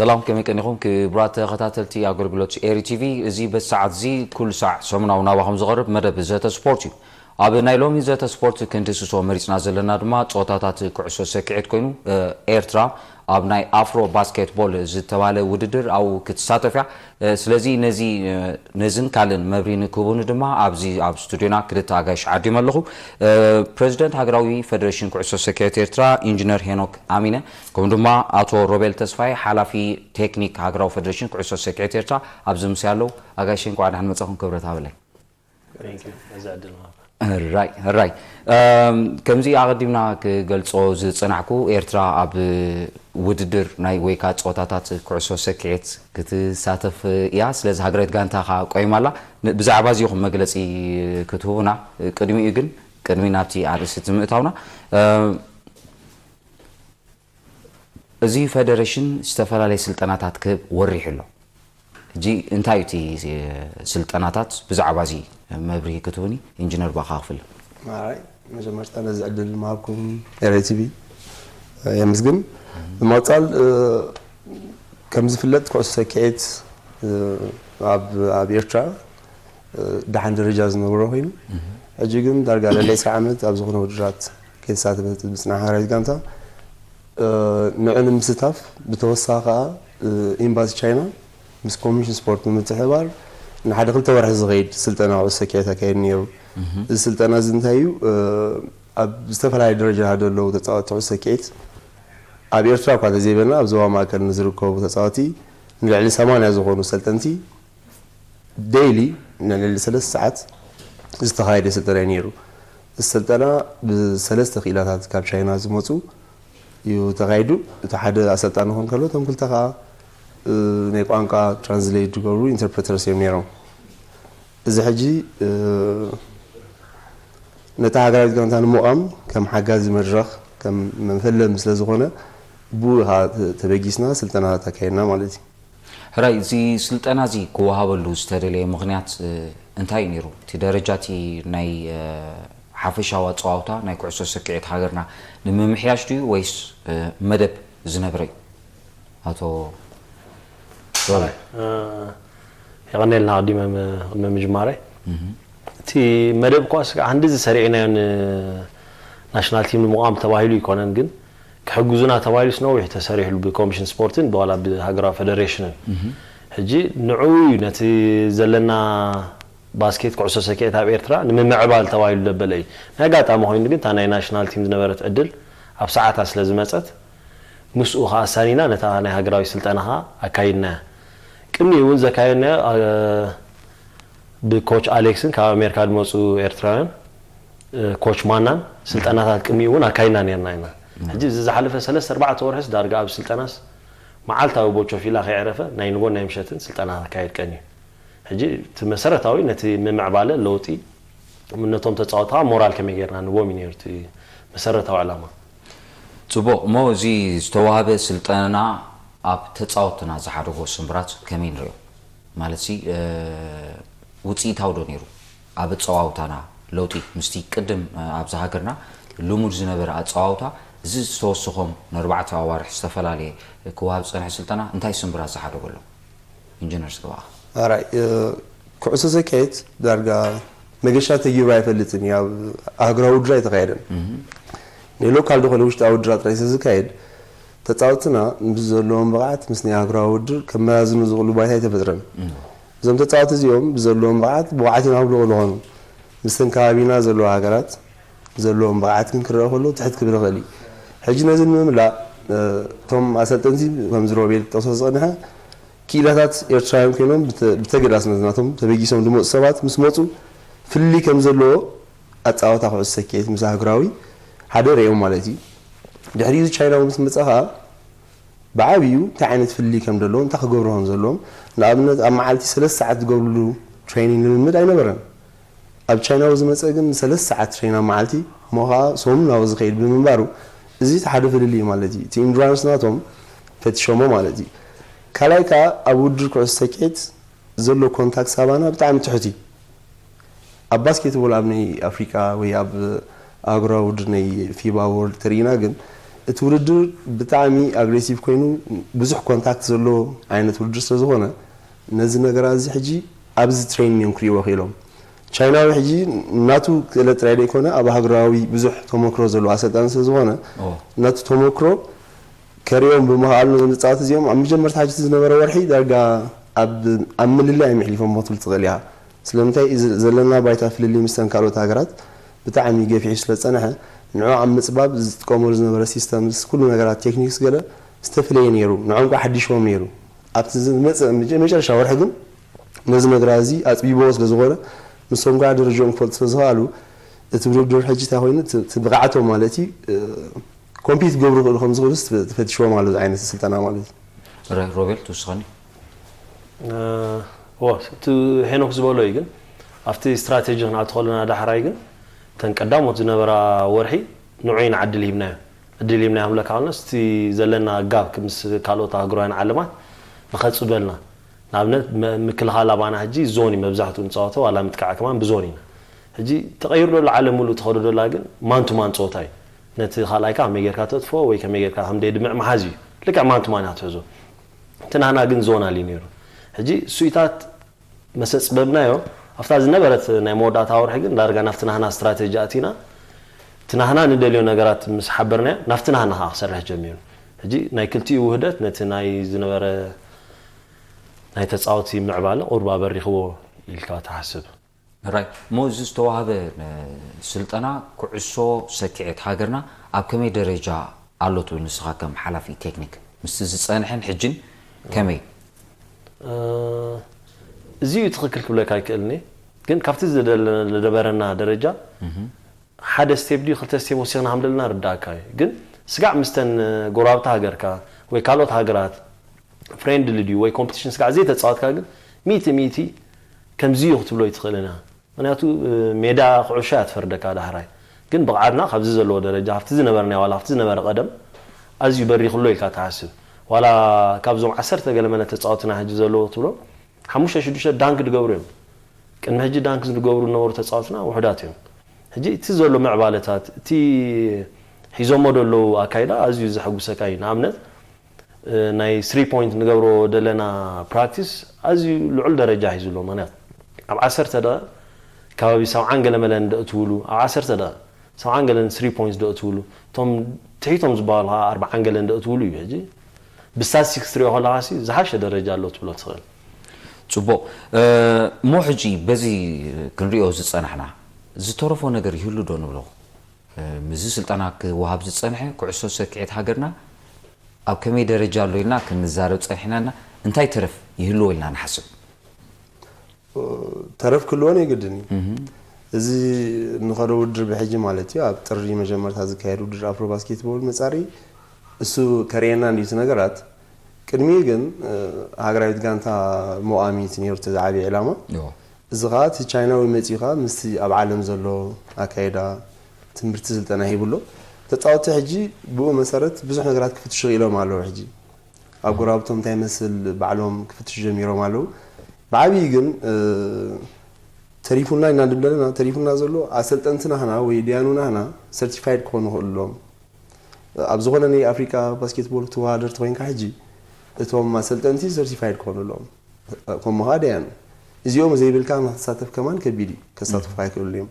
ሰላም፣ ከመይ ቀኒኹም ክቡራት ተኸታተልቲ ኣገልግሎት ኤሪ ቲቪ? እዚ በዚ ሰዓት እዚ ኩሉ ሳዕ ሰሙናዊ ናባኹም ዝቐርብ መደብ ዘተ ስፖርት እዩ። ኣብ ናይ ሎሚ ዘተ ስፖርት ክንድስሶ መሪጽና ዘለና ድማ ጸወታታት ኩዕሶ ሰኪዔት ኮይኑ፣ ኤርትራ ኣብ ናይ ኣፍሮ ባስኬትቦል ዝተባለ ውድድር ኣብኡ ክትሳተፍ እያ። ስለዚ ነዚ ነዝን ካልእን መብርሂ ንክህቡኒ ድማ ኣብዚ ኣብ ስቱድዮና ክልተ ኣጋይሽ ዓዲመ ኣለኹ። ፕረዚደንት ሃገራዊ ፈደሬሽን ኩዕሶ ሰኪዔት ኤርትራ ኢንጂነር ሄኖክ ኣሚነ፣ ከምኡ ድማ ኣቶ ሮቤል ተስፋይ፣ ሓላፊ ቴክኒክ ሃገራዊ ፈደሬሽን ኩዕሶ ሰኪዔት ኤርትራ ኣብዚ ምሳይ ኣለዉ። ኣጋይሽ እንኳዕ ደሓን መጻኹም፣ ክብረት ሃበለይ። Thank you ነዚ ዕድል ምሃብ። ራይ ራይ። ከምዚ ኣቐዲምና ክገልጾ ዝጸናሕኩ፣ ኤርትራ ኣብ ውድድር ናይ ወይ ከዓ ጸወታታት ኩዕሶ ሰኪዔት ክትሳተፍ እያ። ስለዚ ሃገራዊት ጋንታ ከዓ ቆይማ ኣላ። ብዛዕባ እዚ ኢኹም መግለጺ ክትህቡና። ቅድሚኡ ግን፣ ቅድሚ ናብቲ ኣርእስቲ ምእታውና፣ እዚ ፈደረሽን ዝተፈላለየ ስልጠናታት ክህብ ወሪሑ ኣሎ። ሕጂ እንታይ እዩ እቲ ስልጠናታት? ብዛዕባ እዚ መብርሂ ክትህቡኒ ኢንጂነር ባኻ ክፍል። ማራይ መጀመርታ ነዚ ዕድል ምሃብኩም ኤሪ ቲቪ የመስግን። ብምቕጻል ከም ዝፍለጥ ኩዕሶ ሰኪዔት ኣብ ኣብ ኤርትራ ደሓን ደረጃ ዝነበሮ ኮይኑ፣ ሕጂ ግን ዳርጋ ልዕሊ ዕስራ ዓመት ኣብ ዝኾነ ውድድራት ከይተሳተፈት ዝጽንሓ ሃገራዊት ጋንታ ንዑ ንምስታፍ፣ ብተወሳኺ ከኣ ኤምባሲ ቻይና ምስ ኮሚሽን ስፖርት ብምትሕብባር ንሓደ ክልተ ወርሒ ዝኸይድ ስልጠና ኩዕሶ ሰኪዔት ኣካይዱ ነይሩ። እዚ ስልጠና እዚ እንታይ እዩ? ኣብ ዝተፈላለየ ደረጃ ዘለዉ ተጻወትቲ ኩዕሶ ሰኪዔት ኣብ ኤርትራ እኳ እንተዘይበልና ኣብ ዞባ ማእከል ንዝርከቡ ተጻወትቲ ንልዕሊ ሰማንያ ዝኾኑ ሰልጠንቲ ዴይሊ ንልዕሊ ሰለስተ ሰዓት ዝተኻየደ ስልጠና እዩ ነይሩ። እዚ ስልጠና ብሰለስተ ክኢላታት ካብ ቻይና ዝመፁ እዩ ተኻይዱ። እቲ ሓደ ኣሰልጣኒ ክኾን ከሎ እቶም ክልተ ከዓ ናይ ቋንቋ ትራንስሌት ዝገብሩ ኢንተርፕረተርስ እዮም ነይሮም። እዚ ሕጂ ነታ ሃገራዊት ጋንታ ንምቋም ከም ሓጋዚ መድረኽ ከም መፈለሚ ስለ ዝኾነ ብኡ ኢኻ ተበጊስና ስልጠናታት ኣካየድና ማለት እዩ። ሕራይ፣ እዚ ስልጠና እዚ ክወሃበሉ ዝተደለየ ምኽንያት እንታይ እዩ ነይሩ? እቲ ደረጃ እቲ ናይ ሓፈሻዊ ኣፀዋውታ ናይ ኩዕሶ ሰኪዔት ሃገርና ንምምሕያሽ ድዩ ወይስ መደብ ዝነብረ እዩ? ኣቶ ሮቤል። የቐኔልና ቅድመ ቅድመ ምጅማረይ እቲ መደብ ኳስ ከዓ ክንድዚ ሰሪዕናዮ ንናሽናል ቲም ንምቋም ተባሂሉ ኣይኮነን፣ ግን ክሕግዙና ተባሂሉስ ነዊሕ ተሰሪሕሉ ብኮሚሽን ስፖርትን ብዋላ ብሃገራዊ ፈደሬሽንን። ሕጂ ንዑ እዩ ነቲ ዘለና ባስኬት ኩዕሶ ሰኪዔት ኣብ ኤርትራ ንምምዕባል ተባሂሉ ዘበለ እዩ። ናይ ኣጋጣሚ ኮይኑ ግን እታ ናይ ናሽናል ቲም ዝነበረት ዕድል ኣብ ሰዓታ ስለ ዝመጸት ምስኡ ከኣ ኣሳኒና ነታ ናይ ሃገራዊ ስልጠና ከኣ ኣካይድናያ። ቅድሚኡ እውን ዘካየድናዮ ብኮች ኣሌክስን ካብ ኣሜሪካ ዝመፁ ኤርትራውያን ኮች ማናን ስልጠናታት ቅድሚኡ እውን ኣካይድና ነርና ኢና። ሕጂ እዚ ዝሓለፈ ሰለስተ ኣርባዕተ ወርሕስ ዳርጋ ኣብ ስልጠናስ መዓልታዊ ቦቾፊላ ከይዕረፈ ናይ ንጎን ናይ ምሸትን ስልጠና ኣካየድ ቀንዩ። ሕጂ እቲ መሰረታዊ ነቲ ምምዕባለ ለውጢ ነቶም ተፃወትኻ ሞራል ከመይ ጌርና ንቦም እዩ ነይሩ እቲ መሰረታዊ ዕላማ። ፅቡቕ እሞ እዚ ዝተዋህበ ስልጠና ኣብ ተፃወትና ዝሓደጎ ስምብራት ከመይ ንሪኦ? ማለት ሲ ውፅኢታዊ ዶ ነይሩ? ኣብ ኣፀዋውታና ለውጢ ምስቲ ቅድም ኣብዚ ሃገርና ልሙድ ዝነበረ ኣፀዋውታ እዚ ዝተወሰኾም ንኣርባዕተ ኣዋርሕ ዝተፈላለየ ክወሃብ ዝፀንሐ ስልጠና እንታይ ስምብራት ዝሓደጎ ኣሎ? ኢንጂነር ስግባኣ ኣራይ ኩዕሶ ሰኪዔት ዳርጋ መገሻ ተጊሩ ኣይፈልጥን እዩ። ኣብ ኣህጉራዊ ውድድር ኣይተኻየደን። ናይ ሎካል ዝኾነ ውሽጣዊ ውድድራት ጥራይ ስለ ዝካየድ ተፃወትና ምስ ዘለዎም ብቕዓት ምስ ናይ ኣህጉራዊ ውድድር ከመዛዝኑ ዝኽእሉ ባይታ ኣይተፈጥረን። እዞም ተፃወቲ እዚኦም ብዘለዎም ብቕዓት ብቑዓት ኢና ክብሉ ዝኽእሉ ኾኑ። ምስተን ከባቢና ዘለዋ ሃገራት ዘለዎም ብቕዓት ግን ክረአ ከሎ ትሕት ክብል ይኽእል እዩ። ሕጂ ነዚ ንምምላእ እቶም ኣሰልጠንቲ ከምዚ ሮቤል ጠቕሶ ዝፀንሐ ክኢላታት ኤርትራውያን ኮይኖም ብተገዳስነት ናቶም ተበጊሶም ዝመፁ ሰባት ምስ መፁ ፍልልይ ከም ዘለዎ ኣፃወታ ኩዕሶ ሰኪዔት ምስ ኣህጉራዊ ሓደ ርእዮም ማለት እዩ። ድሕሪኡ ቻይናዊ ምስ መፀ ከዓ ብዓብዩ እንታይ ዓይነት ፍልልይ ከም ዘለዎ እንታይ ክገብሩ ከም ዘለዎም ንኣብነት ኣብ መዓልቲ ሰለስተ ሰዓት ዝገብርሉ ትሬኒንግ ልምምድ ኣይነበረን። ኣብ ቻይናዊ ዝመፀ ግን ሰለስተ ሰዓት ትሬን ኣብ መዓልቲ እሞ ከዓ ሰሙናዊ ዝኸይድ ብምንባሩ እዚ እቲ ሓደ ፍልልይ እዩ ማለት እዩ። እቲ ኢንዱራንስ ናቶም ፈቲሾሞ ማለት እዩ። ካልኣይ ከዓ ኣብ ውድድር ኩዕሶ ሰኪዔት ዘሎ ኮንታክት ሳባና ብጣዕሚ ትሑት እዩ። ኣብ ባስኬትቦል ኣብ ናይ ኣፍሪቃ ወይ ኣብ ኣህጉራዊ ውድድር ናይ ፊባ ወርልድ ተሪኢና ግን እቲ ውድድር ብጣዕሚ ኣግሬሲቭ ኮይኑ ብዙሕ ኮንታክት ዘለዎ ዓይነት ውድድር ስለ ዝኾነ ነዚ ነገራት እዚ ሕጂ ኣብዚ ትሬኒንግ እዮም ክርእይዎ ክኢሎም። ቻይናዊ ሕጂ ናቱ ክእለት ጥራይ ዘይኮነ ኣብ ሃገራዊ ብዙሕ ተመክሮ ዘለዎ ኣሰልጣኒ ስለ ዝኾነ ናቱ ተመክሮ ከርእዮም ብምኽኣሉ ነዞም ተጻወቲ እዚኦም ኣብ መጀመርታ ሕጂ ዝነበረ ወርሒ ዳርጋ ኣብ ኣብ ምልላይ እዮም ኣሕሊፎም ክትብል ትኽእል ኢኻ። ስለምንታይ እዚ ዘለና ባይታ ፍልልይ ምስተን ካልኦት ሃገራት ብጣዕሚ ገፊሑ ስለ ዝጸንሐ ንዑ ኣብ ምጽባብ ዝጥቀመሉ ዝነበረ ሲስተምስ ኩሉ ነገራት ቴክኒክስ ገለ ዝተፈለየ ነይሩ። ንዖም ከዓ ሓዲሽዎም ነይሩ። ኣብቲ ዝመጸ መጨረሻ ወርሒ ግን ነዚ ነገራት እዚ ኣጽቢብዎ ስለ ዝኾነ ንሶም ከዓ ደረጃኦም ክፈልጡ ስለ ዝኽኣሉ እቲ ውድድር ሕጂ እንታይ ኮይኑ እቲ ብቕዓቶም ማለት እዩ ኮምፒት ክገብሩ ክእሉ ከም ዝኽእሉስ ተፈቲሽዎም ኣሎ እዚ ዓይነት ስልጠና ማለት እዩ። ሮቤል ትውስኸኒ ዎ እቲ ሄኖክ ዝበሎ እዩ ግን ኣብቲ ስትራቴጂ ክንኣቱ ከለና ዳሕራይ ግን እተን ቀዳሞት ዝነበራ ወርሒ ንዑ ኢና ዕድል ሂብናዮ ዕድል ሂብናዮ ክብለካ ከለና እቲ ዘለና ጋብ ምስ ካልኦት ኣህጉራውያን ዓለማት ንኸፅበልና ንኣብነት ምክልኻል ኣባና ሕጂ ዞን እዩ መብዛሕትኡ ንፃወቶ ዋላ ምጥቃዕ ከማን ብዞን ኢና ሕጂ ተቐይሩ ደሎ ዓለም ሙሉእ ተኸዶ ደላ ግን ማንቱማን ፀወታ እዩ ነቲ ካልኣይካ ከመይ ጌርካ ተጥፍኦ ወይ ከመይ ጌርካ ከም ደየድምዕ መሓዝ እዩ ልክዕ ማንቱማን እያ ትሕዞ እቲ ናህና ግን ዞን ኣልዩ ነይሩ ሕጂ እሱኢታት መሰፅበብናዮ ኣብታ ዝነበረት ናይ መወዳእታ ወርሒ ግን ዳርጋ ናብቲ ናህና ስትራቴጂ ኣቲና እቲ ናህና ንደልዮ ነገራት ምስ ሓበርናዮ ናብቲ ናህና ከዓ ክሰርሕ ጀሚሩ ሕጂ ናይ ክልቲኡ ውህደት ነቲ ናይ ዝነበረ ናይ ተፃወቲ ምዕባለ ቁሩብ ኣበሪኽዎ ኢልካ ትሓስብ ራይት እሞ እዚ ዝተዋህበ ስልጠና ኩዕሶ ሰኪዔት ሃገርና ኣብ ከመይ ደረጃ ኣሎ ትብል ንስኻ ከም ሓላፊ ቴክኒክ ምስቲ ዝፀንሐን ሕጅን ከመይ እዚ እዩ ትኽክል ክብለካ ኣይክእልኒ ግን ካብቲ ዝደበረና ደረጃ ሓደ ስቴፕ ድዩ ክልተ ስቴፕ ወሲኽና ከም ዘለና ርዳእካ እዩ ግን ስጋዕ ምስተን ጎረባብቲ ሃገርካ ወይ ካልኦት ሃገራት ፍሬንድሊ ድዩ ወይ ኮምፒቲሽን ስጋዕ ዘይተፃወትካ ግን ሚእቲ ሚእቲ ከምዚ እዩ ክትብሎ ይትኽእልን እያ ምክንያቱ ሜዳ ኩዕሾ እያ ትፈርደካ ዳሕራይ ግን ብቕዓትና ካብዚ ዘለዎ ደረጃ ካብቲ ዝነበርና ዋላ ካብቲ ዝነበረ ቀደም ኣዝዩ በሪኽሎ ኢልካ ትሓስብ ዋላ ካብዞም ዓሰርተ ገለ መለ ተፃወትና ሕጂ ዘለዎ ትብሎ ሓሙሽተ ሽዱሽተ ዳንክ ድገብሩ እዮም ቅድሚ ሕጂ ዳንክ ዝገብሩ ዝነበሩ ተፃወትና ውሑዳት እዮም ሕጂ እቲ ዘሎ ምዕባለታት እቲ ሒዞሞ ደለዉ ኣካይዳ ኣዝዩ ዘሐጉሰካ እዩ ንኣብነት ናይ ስሪ ፖይንት ንገብሮ ደለና ፕራክቲስ ኣዝዩ ልዑል ደረጃ ሒዙ ኣሎ ምክንያት ኣብ ዓሰርተ ደቂቕ ከባቢ ሰብዓን ገለ መለን ደእትውሉ ኣብ ዓሰርተ ደቂቕ ሰብዓን ገለን ስሪ ፖይንትስ ደእትውሉ እቶም ትሒቶም ዝበሃሉ ከዓ ኣርብዓን ገለን ደእትውሉ እዩ ሕጂ ብስታቲስቲክስ ትሪኦ ከለካ ሲ ዝሓሸ ደረጃ ኣሎ ትብሎ ትኽእል ፅቡቅ እሞ ሕጂ በዚ ክንሪኦ ዝፀናሕና ዝተረፎ ነገር ይህሉ ዶ ንብሎ ምዚ ስልጠና ክወሃብ ዝፀንሐ ኩዕሶ ሰኪዔት ሃገርና ኣብ ከመይ ደረጃ ኣሎ ኢልና ክንዛረብ ፀኒሕና እና እንታይ ተረፍ ይህልዎ ኢልና ንሓስብ ተረፍ ክህልዎ ናይ ግድን እዩ እዚ ንኸዶ ውድድር ብሕጂ ማለት እዩ ኣብ ጥሪ መጀመርታ ዝካየድ ውድድር ኣፍሮ ባስኬትቦል መፃሪ እሱ ከርእየና እንዲዩ እቲ ነገራት ቅድሚኡ ግን ሃገራዊት ጋንታ ሞኣሚ እቲ ነይሩ እቲ ዝዓበየ ዕላማ እዚ ከዓ እቲ ቻይናዊ መፂኡ ከዓ ምስቲ ኣብ ዓለም ዘሎ ኣካይዳ ትምህርቲ ስልጠና ሂቡ ኣሎ ተፃወቲ ሕጂ ብኡ መሰረት ብዙሕ ነገራት ክፍትሹ ክኢሎም ኣለዉ ሕጂ ኣብ ጎረባብቶም እንታይ መስል ባዕሎም ክፍትሹ ጀሚሮም ኣለዉ ብዓብዪ ግን ተሪፉና ኢና ንብል ዘለና ተሪፉና ዘሎ ኣሰልጠንቲ ናህና ወይ ድያኑ ናህና ሰርቲፋይድ ክኾኑ ክእሉ ኣለዎም ኣብ ዝኾነ ናይ ኣፍሪቃ ባስኬትቦል ክትወዳደር ተኮይንካ ሕጂ እቶም ኣሰልጠንቲ ሰርቲፋይድ ክኾኑ ኣለዎም ከምኡ ከዓ ደያኑ እዚኦም ዘይብልካ ንክትሳተፍ ከማን ከቢድ እዩ ከሳተፉካ ኣይክእሉ እዮም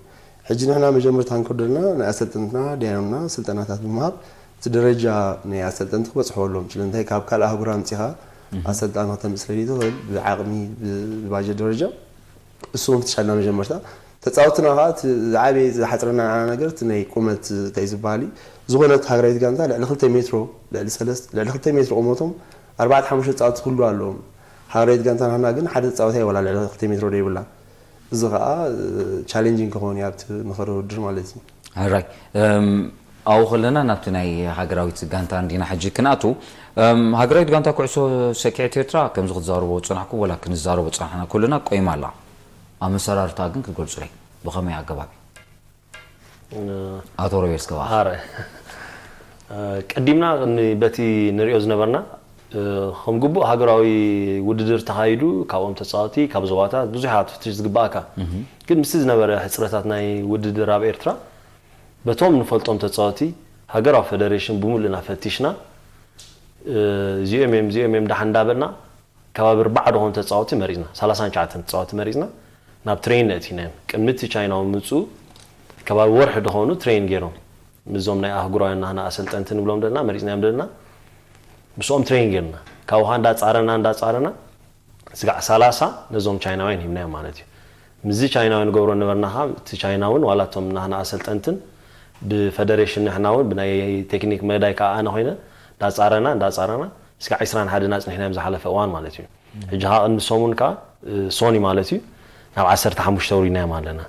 ሕጂ ንሕና መጀመርታ ንከደልና ናይ ኣሰልጠንትና ደያኑና ስልጠናታት ብምሃብ እቲ ደረጃ ናይ ኣሰልጠንቲ ክበፅሕዎ ኣለዎም ስለምንታይ ካብ ካልእ ኣህጉር ኣምፂኻ ኣሰልጣኒ ክተምፅእ ስለዘይትኽእል ብዓቕሚ ብባጀት ደረጃ እሱ እውን ፍትሻልና መጀመርታ ተፃወትና ከዓ ዝዓበየ ዝሓፅረና ነገር ናይ ቁመት እንታይ ዝበሃል ዝኾነት ሃገራዊት ጋንታ ልዕሊ ክልተ ሜትሮ ልዕሊ ሰለስተ ልዕሊ ክልተ ሜትሮ ቁመቶም ኣርባዕተ ሓሙሽተ ተፃወቲ ክህሉ ኣለዎም ሃገራዊት ጋንታ ናህና ግን ሓደ ተፃወታይ ወላ ልዕሊ ክልተ ሜትሮ ደይብላ እዚ ከዓ ቻሌንጂንግ ክኸውን እዩ ኣብቲ ንኸዶ ውድድር ማለት እዩ ራይ ኣብኡ ከለና ናብቲ ናይ ሃገራዊት ጋንታ እንዲና ሕጂ ክንኣቱ ሃገራዊት ጋንታ ኩዕሶ ሰኪዐት ኤርትራ ከምዚ ክትዛረቦ ዝፅናሕኩም ወላ ክንዛረቦ ዝፅናሕና ከለና ቆይማ ኣላ ኣመሰራርታ ግን ክትገልፁለይ ብኸመይ ኣገባብ ኣቶ ሮቤል እስከባ ቀዲምና በቲ ንሪኦ ዝነበርና ከም ግቡእ ሃገራዊ ውድድር ተኻይዱ ካብኦም ተፃወቲ ካብ ዞባታት ብዙሓት ፍትሽ ዝግባእካ ግን ምስቲ ዝነበረ ሕፅረታት ናይ ውድድር ኣብ ኤርትራ በቶም ንፈልጦም ተፃወቲ ሃገራዊ ፈደሬሽን ብምሉእና ፈቲሽና፣ እዚኦም እዮም እዚኦም እዮም ደሓን እንዳበልና ከባቢ ኣርባዓ ዝኾኑ ተፃወቲ መሪፅና፣ ሰላሳን ትሽዓተን ተፃወቲ መሪፅና ናብ ትሬን ነእቲናዮም። ቅድሚ እቲ ቻይናዊ ምፅኡ ከባቢ ወርሒ ዝኾኑ ትሬን ገይሮም፣ ምስዞም ናይ ኣህጉራውያን ናህና ኣሰልጠንቲ ንብሎም ደለና መሪፅናዮም ደለና፣ ምስኦም ትሬን ገይርና፣ ካብኡ ከዓ እንዳፃረና እንዳፃረና ስጋዕ ሰላሳ ነዞም ቻይናውያን ሂብናዮም ማለት እዩ። ምስዚ ቻይናዊ ንገብሮ ነበርና ከዓ፣ እቲ ቻይና እውን ዋላ እቶም ናህና ኣሰልጠንትን ብፈደሬሽን ንሕና እውን ብናይ ቴክኒክ መዳይ ከዓ ኣነ ኮይነ እንዳፃረና እንዳፃረና ስጋዕ ዕስራን ሓደን ኣፅኒሕናዮም ዝሓለፈ እዋን ማለት እዩ። ሕጂ ከዓ ቅድሚ ሰሙን ከዓ ሶኒ ማለት እዩ ናብ ዓሰርተ ሓሙሽተ ውሪድናዮም ኣለና።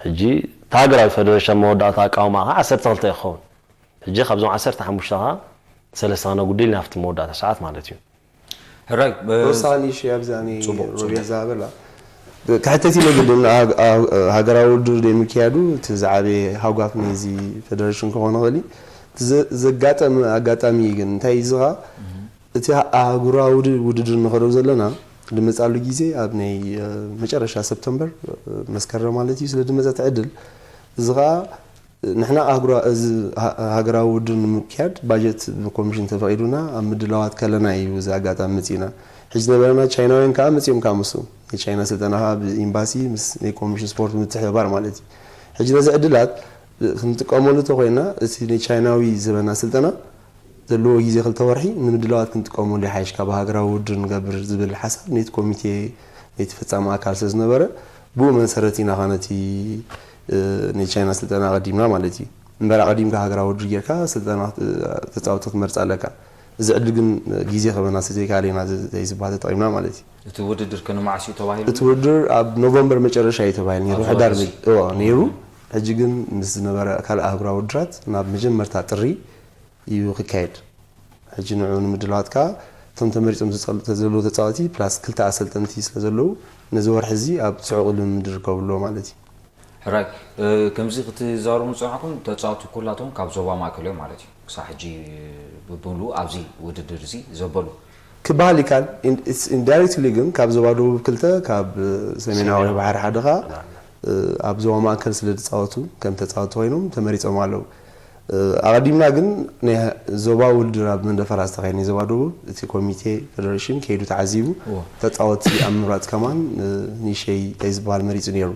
ሕጂ እቲ ሃገራዊ ፈደሬሽን መወዳእታ ኣቃውማ ከዓ ዓሰርተ ክልተ ይኸውን። ሕጂ ካብዞም ዓሰርተ ሓሙሽተ ከዓ ሰለስተ ክነጉድል ኢና ኣብቲ መወዳእታ ሰዓት ማለት እዩ። ሕራይ ተወሳኺ ንእሽተይ ኣብዚ ኣነ ሮቤል ዝሃበላ ክሕተት ኢለ ግድን ሃገራዊ ውድድር ዘይምክያዱ እቲ ዝዓበየ ሃጓፍ ናይዚ ፈደረሽን ክኾን ይኽእል እዩ። እቲ ዘጋጠመ ኣጋጣሚ ግን እንታይ እዩ ዝኻ እቲ ኣህጉራዊ ውድድር ንኸደው ዘለና ልመፃሉ ግዜ ኣብ ናይ መጨረሻ ሰፕተምበር መስከረም ማለት እዩ ስለ ድመፀ ትዕድል እዚ ኸዓ ንሕና ኣህጉራ እዚ ሃገራዊ ውድድር ንምክያድ ባጀት ብኮሚሽን ተፈቒዱና ኣብ ምድላዋት ከለና እዩ እዚ ኣጋጣሚ መፂእና። ሕጂ ነበረና ቻይናውያን ከዓ መፂኦም ከዓ ምስኡ ናይ ቻይና ስልጠና ከዓ ብኤምባሲ ምስ ናይ ኮሚሽን ስፖርት ምትሕብባር ማለት እዩ። ሕጂ ነዚ ዕድላት ክንጥቀመሉ ተኮይና እቲ ናይ ቻይናዊ ዝህበና ስልጠና ዘለዎ ግዜ ክልተ ወርሒ ንምድላዋት ክንጥቀመሉ ይሓይሽ ካብ ሃገራዊ ውድድር ንገብር ዝብል ሓሳብ ነቲ ኮሚቴ ነቲ ፈፃሚ ኣካል ስለ ዝነበረ ብኡ መንሰረት ኢና ኸዓ ነቲ ናይ ቻይና ስልጠና ኣቐዲምና ማለት እዩ። እምበር ኣቐዲምካ ሃገራዊ ውድድር ጌርካ ስልጠና ተፃወቲ ክትመርፅ ኣለካ። እዚ ዕድል ግን ግዜ ክህበና ስለዘይከኣለ ኢና እዚ ዝባሃል ተጠቒምና ማለት እዩ። እቲ ውድድር ከ ንመዓስ እዩ ተባሂሉ? እቲ ውድድር ኣብ ኖቨምበር መጨረሻ እዩ ተባሂሉ ነይሩ፣ ሕዳር ነይሩ። ሕጂ ግን ምስ ዝነበረ ካልእ ኣህጉራዊ ውድድራት ናብ መጀመርታ ጥሪ እዩ ክካየድ። ሕጂ ንዑ ንምድላዋት ከዓ እቶም ተመሪፆም ዘለዉ ተፃወቲ ፕላስ ክልተ ኣሰልጠንቲ ስለ ዘለዉ ነዚ ወርሒ እዚ ኣብ ስዑቕ ልምምድ ይርከቡ ኣለዉ ማለት እዩ። ሕራይ ከምዚ ክትዛረቡ ዝፀናሕኩም ተፃወቲ ኩላቶም ካብ ዞባ ማእከል እዮም ማለት እዩ። ክሳብ ሕጂ ብብሉ ኣብዚ ውድድር እዚ ዘበሉ ክበሃል ይካል። ኢንዳይሬክትሊ ግን ካብ ዞባ ደቡብ ክልተ ካብ ሰሜናዊ ባሕሪ ሓደ ከዓ ኣብ ዞባ ማእከል ስለ ዝፃወቱ ከም ተፃወቲ ኮይኖም ተመሪፆም ኣለዉ። ኣቐዲምና ግን ናይ ዞባ ውድድር ኣብ መንደፈራ ዝተኻየደ ናይ ዞባ ደቡብ እቲ ኮሚቴ ፈደሬሽን ከይዱ ተዓዚቡ ተፃወቲ ኣብ ምምራፅ ከማን ንእሽተይ እንታይ ዝበሃል መሪፁ ነይሩ።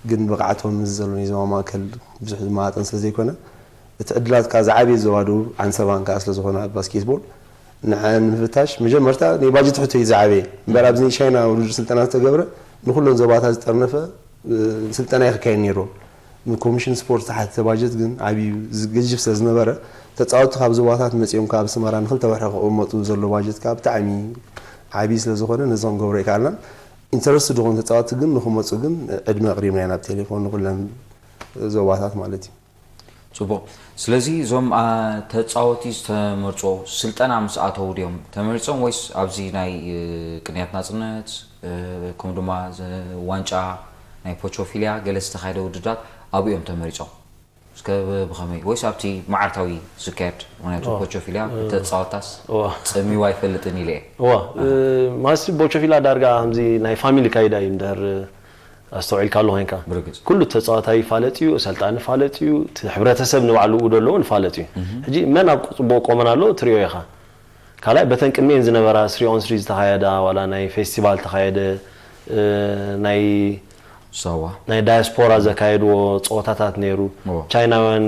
ግን ብቕዓቶም ምስ ዘሎ ናይ ዞባ ማእከል ብዙሕ ዝመጣጠን ስለ ዘይኮነ እቲ ዕድላት ከዓ ዝዓበየ ዞባ ደቡብ ዓንሰባን ከዓ ስለ ዝኾነ ኣብ ባስኬትቦል ንዐን ንምፍታሽ መጀመርታ ናይ ባጀት ሕቶ እዩ ዝዓበየ እምበር ኣብዚ ናይ ቻይና ውድድር ስልጠና ዝተገብረ ንኩለን ዞባታት ዝጠርነፈ ስልጠና እዩ ክካየድ ነይርዎ። ንኮሚሽን ስፖርት ዝተሓተተ ባጀት ግን ዓብዩ ገጅፍ ስለ ዝነበረ ተፃወትቲ ካብ ዞባታት መፂኦም ካብ ኣስመራ ንክልተ ወርሒ ክቕመጡ ዘሎ ባጀት ከዓ ብጣዕሚ ዓብዪ ስለ ዝኾነ ነዚ ክንገብሮ ኣይከኣልናን። ኢንተረስትድ ዝኾኑ ተፃወትቲ ግን ንክመፁ ግን ዕድመ ኣቕሪብና ኢና ብቴሌፎን ንኩለን ዞባታት ማለት እዩ። ፅቡቕ። ስለዚ እዞም ተፃወቲ ዝተመርፅዎ ስልጠና ምስ ኣተዉ ድዮም ተመሪፆም ወይስ ኣብዚ ናይ ቅንያት ናፅነት ከምኡ ድማ ዋንጫ ናይ ፖቾፊልያ ገለ ዝተኻየደ ውድድራት ኣብኡ እዮም ተመሪፆም? እስከ ብኸመይ ወይስ ኣብቲ መዓልታዊ ዝካየድ? ምክንያቱ ፖቾፊልያ ተፃወታስ ፀሚዋ ኣይፈልጥን ኢለ እየ። እዋ ማለትሲ ቦቾፊላ ዳርጋ ከምዚ ናይ ፋሚሊ ካይዳ እዩ እንድሕር ኣስተውዒልካሉ ኮይንካ ብርግፅ ኩሉ ተፃዋታይ ይፋለጥ እዩ፣ ኣሰልጣኒ ይፋለጥ እዩ፣ እቲ ሕብረተሰብ ንባዕሉ ኡ ደለዎ ንፋለጥ እዩ። ሕጂ መን ኣብ ፅቡቕ ቆመን ኣሎ ትሪኦ ኢኻ። ካልኣይ በተን ቅድሚኤን ዝነበራ ስሪ ኦን ስሪ ዝተኻየዳ ዋላ ናይ ፌስቲቫል ተኻየደ ናይ ሳዋ ናይ ዳያስፖራ ዘካየድዎ ፀወታታት ነይሩ። ቻይናውያን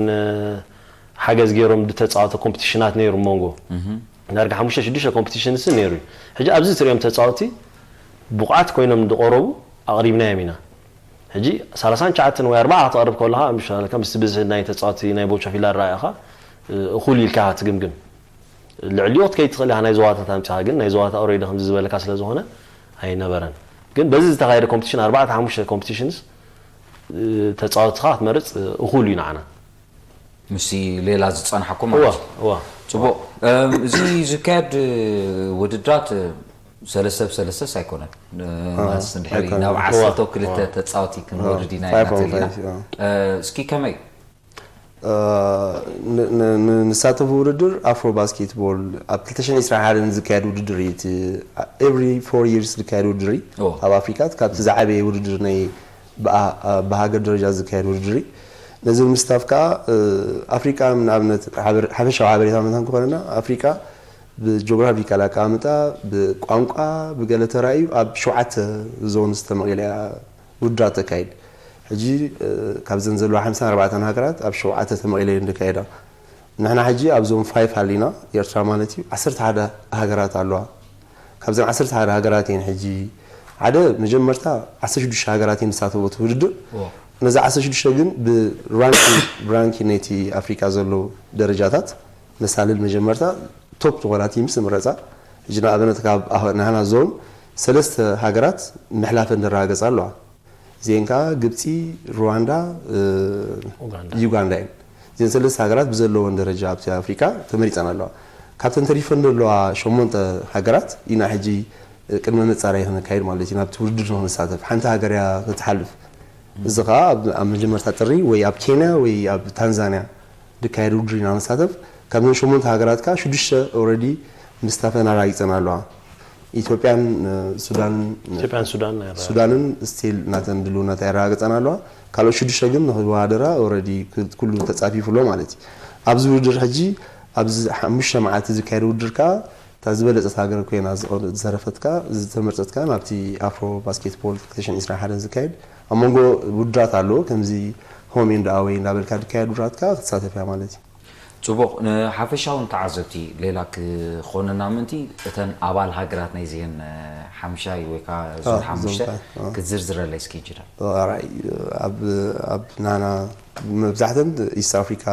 ሓገዝ ገይሮም ዝተፃወተ ኮምፒቲሽናት ነይሩ መንጎ ዳርጋ ሓሙሽተ ሽዱሽተ ኮምፒቲሽንስ ነይሩ እዩ። ሕጂ ኣብዚ ትሪኦም ተፃወቲ ብቑዓት ኮይኖም ዝቐረቡ ኣቕሪብናዮም ኢና። ሕጂ ሰላሳን ትሽዓተን ወይ ኣርባዓ ክትቐርብ ከለኻ ምሻለካ ምስቲ ብዝሒ ናይ ተፃወቲ ናይ ቦቾ ፊላ ኣረኣእኻ እኹል ኢልካ ትግምግም። ልዕሊኡ ክትከይድ ትኽእል ኢኻ ናይ ዞባታት ኣምፂኻ ግን ናይ ዞባታት ኦሬዲ ከምዚ ዝበለካ ስለ ዝኾነ ኣይነበረን። ግን በዚ ዝተኻየደ ኮምፒቲሽን ኣርባዕተ ሓሙሽተ ኮምፒቲሽንስ ተፃወትኻ ክትመርፅ እኹል እዩ ንዓና። ምስቲ ሌላ ዝፀናሕኩም ማለት እዩ። እዋ። ፅቡቕ። እዚ ዝካየድ ውድድራት ሰለስተ ብ ሰለስተስ ኣይኮነን። ማለት እንድሕሪ ናብ ዓሰርተ ክልተ ተፃወቲ ክንወርድ ኢና ኢና ተሊና። እስኪ ከመይ? ንሳተፉ ውድድር ኣፍሮ ባስኬትቦል ኣብ ክልተ ሽሕን ዕስራን ሓደን ዝካየድ ውድድር እዩ። ኤቭሪ ፎር ይርስ ዝካየድ ውድድር እዩ። ኣብ ኣፍሪካ ካብቲ ዝዓበየ ውድድር ናይ ብሃገር ደረጃ ዝካየድ ውድድር እዩ። ነዚ ንምስታፍ ከዓ ኣፍሪቃ ንኣብነት ሓፈሻዊ ሓበሬታ መታን ክኾነና ኣፍሪቃ ብጂኦግራፊካል ኣቀማምጣ ብቋንቋ ብገለ ተራእዩ ኣብ ሸውዓተ ዞን ዝተመቒለ ውድድራት ተካይድ። ሕጂ ካብዘን ዘለዋ ሓምሳን ኣርባዕተን ሃገራት ኣብ ሸውዓተ ተመቒለ እየን ዝካየዳ። ንሕና ሕጂ ኣብዞም ፋይፍ ኣሊና ኤርትራ ማለት እዩ ዓሰርተ ሓደ ሃገራት ኣለዋ። ካብዘን ዓሰርተ ሓደ ሃገራት እየን ሕጂ ሓደ መጀመርታ ዓሰርተ ሽዱሽተ ሃገራት እየን ዝሳተፎ እቲ ውድድር። ነዚ ዓሰርተ ሽዱሽተ ግን ብራንኪ ናይቲ ኣፍሪካ ዘለዉ ደረጃታት መሳልል መጀመርታ ቶፕ ዝኾና ቲምስ ንምረፃ። ሕጂ ንኣብነት ካብ ናህና ዞን ሰለስተ ሃገራት ምሕላፈን ዘረጋገፃ ኣለዋ። እዚአን ከዓ ግብፂ፣ ሩዋንዳ፣ ዩጋንዳ እየን። እዚአን ሰለስተ ሃገራት ብዘለወን ደረጃ ኣብቲ ኣፍሪካ ተመሪፀን ኣለዋ። ካብተን ተሪፈን ዘለዋ ሸሞንተ ሃገራት ኢና ሕጂ ቅድመ መፃረይ ክንካየድ ማለት እዩ ናብቲ ውድድር ንክንሳተፍ ሓንቲ ሃገር እያ ክትሓልፍ። እዚ ከዓ ኣብ መጀመርታ ጥሪ ወይ ኣብ ኬንያ ወይ ኣብ ታንዛንያ ዝካየድ ውድድር ኢና ንሳተፍ። ካብዘን ሸሞንተ ሃገራት ከዓ ሽዱሽተ ኦረዲ ምስታፈን ኣራጊፀን ኣለዋ። ኢትዮጵያን ሱዳንን ኢትዮጵያን ሱዳን ሱዳንን ስቲል ናተን ድልውነት ኣየረጋገፀን ኣለዋ። ካልኦት ሽዱሽተ ግን ንክወዳደራ ኦረዲ ኩሉ ተፃፊፉ ኣሎ ማለት እዩ። ኣብዚ ውድድር ሕጂ ኣብዚ ሓሙሽተ መዓልቲ ዝካየድ ውድድር ከዓ እታ ዝበለፀት ሃገር ኮይና ዝተረፈትካ ዝተመርፀትካ ናብቲ ኣፍሮ ባስኬትቦል ክልተ ሽሕን ዕስራን ሓደን ዝካየድ ኣብ መንጎ ውድድራት ኣለዎ ከምዚ ሆም ኤንድ ኣወይ እንዳበልካ ዝካየድ ውድድራት ከዓ ክትሳተፍ እያ ማለት እዩ። ፅቡቕ። ንሓፈሻውን ተዓዘብቲ ሌላ ክኾነና ምእንቲ እተን ኣባል ሃገራት ናይዚአን ሓምሻይ ወይ ከዓ ዞን ሓሙሽተ ክትዝርዝረለይ እስኪ እንችዳል። ኣብ ናና መብዛሕተን ኢስት ኣፍሪካ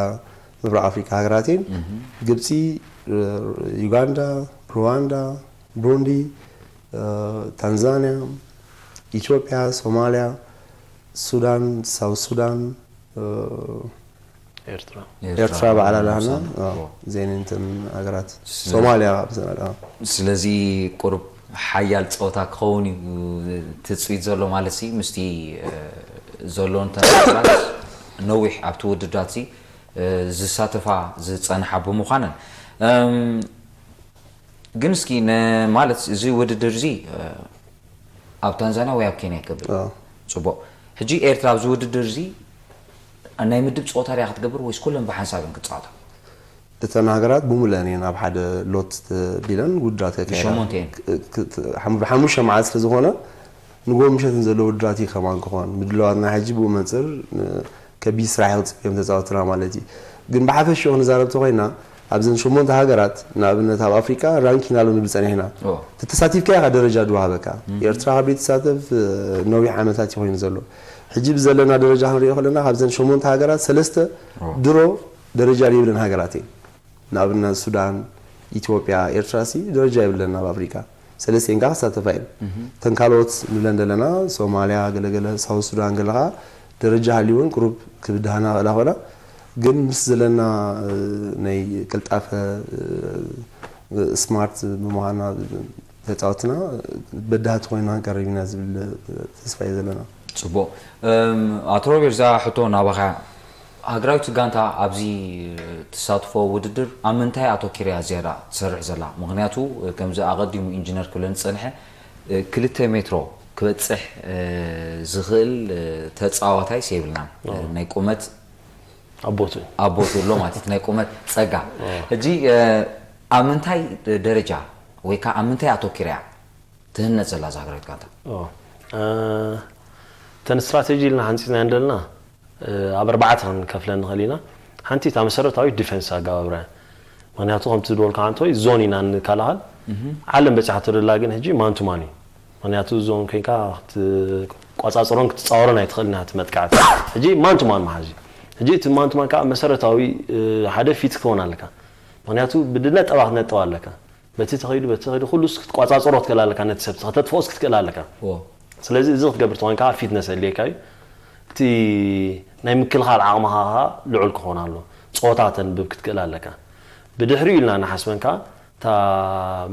ምብራቕ ኣፍሪካ ሃገራት እየን። ግብፂ፣ ዩጋንዳ፣ ሩዋንዳ፣ ብሩንዲ፣ ታንዛንያ፣ ኢትዮጵያ፣ ሶማልያ፣ ሱዳን፣ ሳውት ሱዳን፣ ኤርትራ ባዕላ ላህና ዜኔንትን ሃገራት ሶማልያ ብዘናዳ ስለዚ ቁሩብ ሓያል ፀወታ ክኸውን እዩ ትፅቢት ዘሎ ማለት ሲ ምስቲ ዘለውን ተናራት ነዊሕ ኣብቲ ውድድራት ሲ ዝሳተፋ ዝፀንሓ ብምዃነን ግን እስኪ ማለት እዚ ውድድር እዚ ኣብ ታንዛንያ ወይ ኣብ ኬንያ ይከብር። ጽቡቕ። ሕጂ ኤርትራ ኣብዚ ውድድር እዚ ናይ ምድብ ጸወታ ድያ ክትገብር ወይስ ኩለን ብሓንሳብ እየን ክጻወታ? እተን ሃገራት ብሙሉአን እየን ኣብ ሓደ ሎት ቢለን ውድድራት ከካይዳ። ብሸሞንተ እየን። ክ- ክ- ሓሙ- ብሓሙሽተ መዓልቲ ስለ ዝኾነ ንጎ ምሸትን ዘሎ ውድድራት እዩ ከማን ክኾን ምድላዋትና ሕጂ ብኡ መንፅር ን- ከቢድ ስራሕ ይቕፅል እዮም ተፃወትና ማለት እዩ። ግን ብሓፈሽኡ ክንዛረብ ተኾይና ኣብዘን ሸሞንተ ሃገራት ንኣብነት ኣብ ኣፍሪቃ ራንኪን ኣሎ ንብል ፀኒሕና ተተሳቲፍካ ኢኻ ደረጃ ድዋሃበካ ኤርትራ ካብ ቤት ተሳተፍ ነዊሕ ዓመታት እዩ ኮይኑ ዘሎ ሕጂ ብዘለና ደረጃ ክንሪኦ ከለና ካብዘን ሸሞንተ ሃገራት ሰለስተ ድሮ ደረጃ ዘይብለን ሃገራት እየን ንኣብነት ሱዳን ኢትዮጵያ ኤርትራ ሲ ደረጃ የብለን ኣብ ኣፍሪቃ ሰለስቲኤን ከዓ ክሳተፋ እየን እተን ካልኦት ንብለን ዘለና ሶማልያ ገለገለ ሳውት ሱዳን ገለ ከዓ ደረጃ ሃልይወን ቁሩብ ክብድሃና ክእላ ኮይና ግን ምስ ዘለና ናይ ቅልጣፈ ስማርት ብምዃና ተፃወትና በዳህቲ ኮይና ክንቀርብ ኢና ዝብል ተስፋ እዩ ዘለና ፅቡቅ ኣቶ ሮቤል እዛ ሕቶ ናባኻ ሃገራዊት ጋንታ ኣብዚ ትሳትፎ ውድድር ኣብ ምንታይ ኣተኪራ እያ ዝያዳ ትሰርሕ ዘላ? ምኽንያቱ ከምዚ ኣቐዲሙ ኢንጂነር ክብለኒ ዝጸንሐ ክልተ ሜትሮ ክበጽሕ ዝኽእል ተጻዋታይ የብልናን ናይ ቁመት ኣቦቱ ኣቦቱ ኣሎ ማለት ናይ ቁመት ጸጋ ሕጂ ኣብ ምንታይ ደረጃ ወይ ከዓ ኣብ ምንታይ ኣተኪራ እያ ትህነፅ ዘላ እዛ ሃገራዊት ጋንታ? እተን ስትራተጂ ኢልና ሓንፂፅናየን ዘለና ኣብ ኣርባዕተ ክንከፍለን ንኽእል ኢና። ሓንቲ እታ መሰረታዊት ዲፈንስ ኣገባብራ እያ። ምኽንያቱ ከምቲ ዝበልኩ ሓንቲ ወይ ዞን ኢና ንከላኸል። ዓለም በፂሓቶ ዘላ ግን ሕጂ ማን ቱ ማን እዩ። ምኽንያቱ ዞን ኮይንካ ክትቋፃፀሮን ክትፃወሮን ኣይትኽእልን እያ እቲ መጥቃዕቲ። ሕጂ ማን ቱ ማን ምሓዝ እዩ። ሕጂ እቲ ማን ቱ ማን ከዓ መሰረታዊ ሓደ ፊት ክትኾን ኣለካ። ምኽንያቱ ብድነጠባ ክትነጥብ ኣለካ። በቲ ተኸይዱ በቲ ተኸይዱ ኩሉስ ክትቋፃፀሮ ክትክእል ኣለካ ነቲ ሰብ ከተጥፍኦስ ክትክእል ኣለካ እዎ ስለዚ እዚ ክትገብር ተኾይንካ ፊትነስ ኣድልየካ እዩ እቲ ናይ ምክልኻል ዓቕምኻ ከዓ ልዑል ክኾን ኣሎ ፀወታ ተንብብ ክትክእል ኣለካ ብድሕሪኡ ኢልና ንሓስበን ከዓ እታ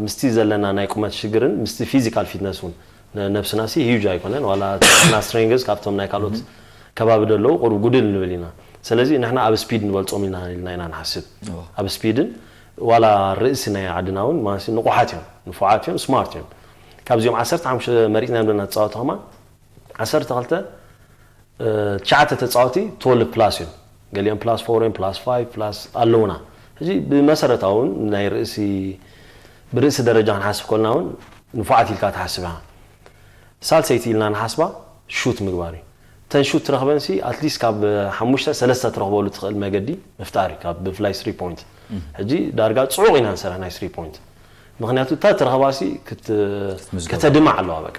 ምስቲ ዘለና ናይ ቁመት ሽግርን ምስቲ ፊዚካል ፊትነስ እውን ነ- ነብስና ሲ ሂዩጅ ኣይኮነን ዋላ ና ስትሬንግዝ ካብቶም ናይ ካልኦት ከባቢ ደለዉ ቁሩብ ጉድል ንብል ኢና ስለዚ ንሕና ኣብ ስፒድ ንበልፆም ኢልና ኢልና ኢና ንሓስብ ኣብ ስፒድን ዋላ ርእሲ ናይ ዓድና እውን ማሲ ንቑሓት እዮም ንፉዓት እዮም ስማርት እዮም ካብዚኦም ዓሰርተ ሓሙሽተ መሪፅና ዘለና ተፃወቲ ከማን ዓሰርተ ክልተ ትሽዓተ ተፃወቲ ትወልቭ ፕላስ እዮም ገሊኦም ፕላስ ፎር እዮም፣ ፕላስ ፋይቭ ፕላስ ኣለውና። ሕጂ ብመሰረታዊ እውን ናይ ርእሲ ብርእሲ ደረጃ ክንሓስብ ከልና እውን ንፉዓት ኢልካ ትሓስብ ኢኻ። ሳልሰይቲ ኢልና ንሓስባ ሹት ምግባር እዩ። እተን ሹት ትረኽበንሲ ኣትሊስት ካብ ሓሙሽተ ሰለስተ ትረኽበሉ ትኽእል መገዲ ምፍጣር እዩ፣ ካብ ብፍላይ ስሪ ፖይንት። ሕጂ ዳርጋ ጽዑቕ ኢና ንሰርሕ ናይ ስሪ ፖይንት፣ ምክንያቱ እታ ትረኽባሲ ክት- ከተድማዕ ኣለዋ። በቃ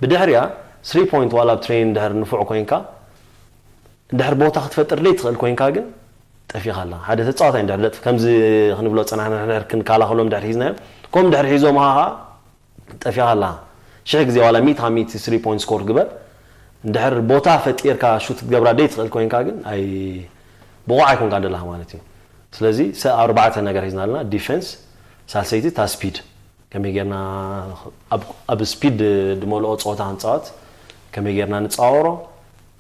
ብድሕሪያ ስሪ ፖይንት ዋላ ኣብ ትሬኒንግ ድሕር ንፉዕ ኮይንካ እንድሕር ቦታ ክትፈጥር ደይ ትኽእል ኮይንካ ግን ጠፊኻ ኣላ። ሓደ ተጻዋታይ እንድሕር ደጥ- ከምዚ ክንብሎ ጸናሕና፣ እንድሕር ክንከላኸሎም እንድሕር ሒዝናዮም፣ ከም እንድሕር ሒዞም ሃሃ ጠፊኻ ኣላ። ሽሕ ግዜ ዋላ ሚእቲ ካብ ሚእቲ ስሪ ፖይንት ስኮር ግበር፣ እንድሕር ቦታ ፈጢርካ ሹት ክትገብራ ደይ ትኽእል ኮይንካ ግን ኣይ ብቑዕ ኣይኮንካ ደላኻ ማለት እዩ። ስለዚ ሰ ኣርባዕተ ነገር ሒዝና ኣለና። ዲፈንስ፣ ሳልሰይቲ እታ ስፒድ፣ ከመይ ጌርና ኣብ- ኣብ ስፒድ ድመልኦ ፀወታ ክንፃወት ከመይ ጌርና ንፃወሮ።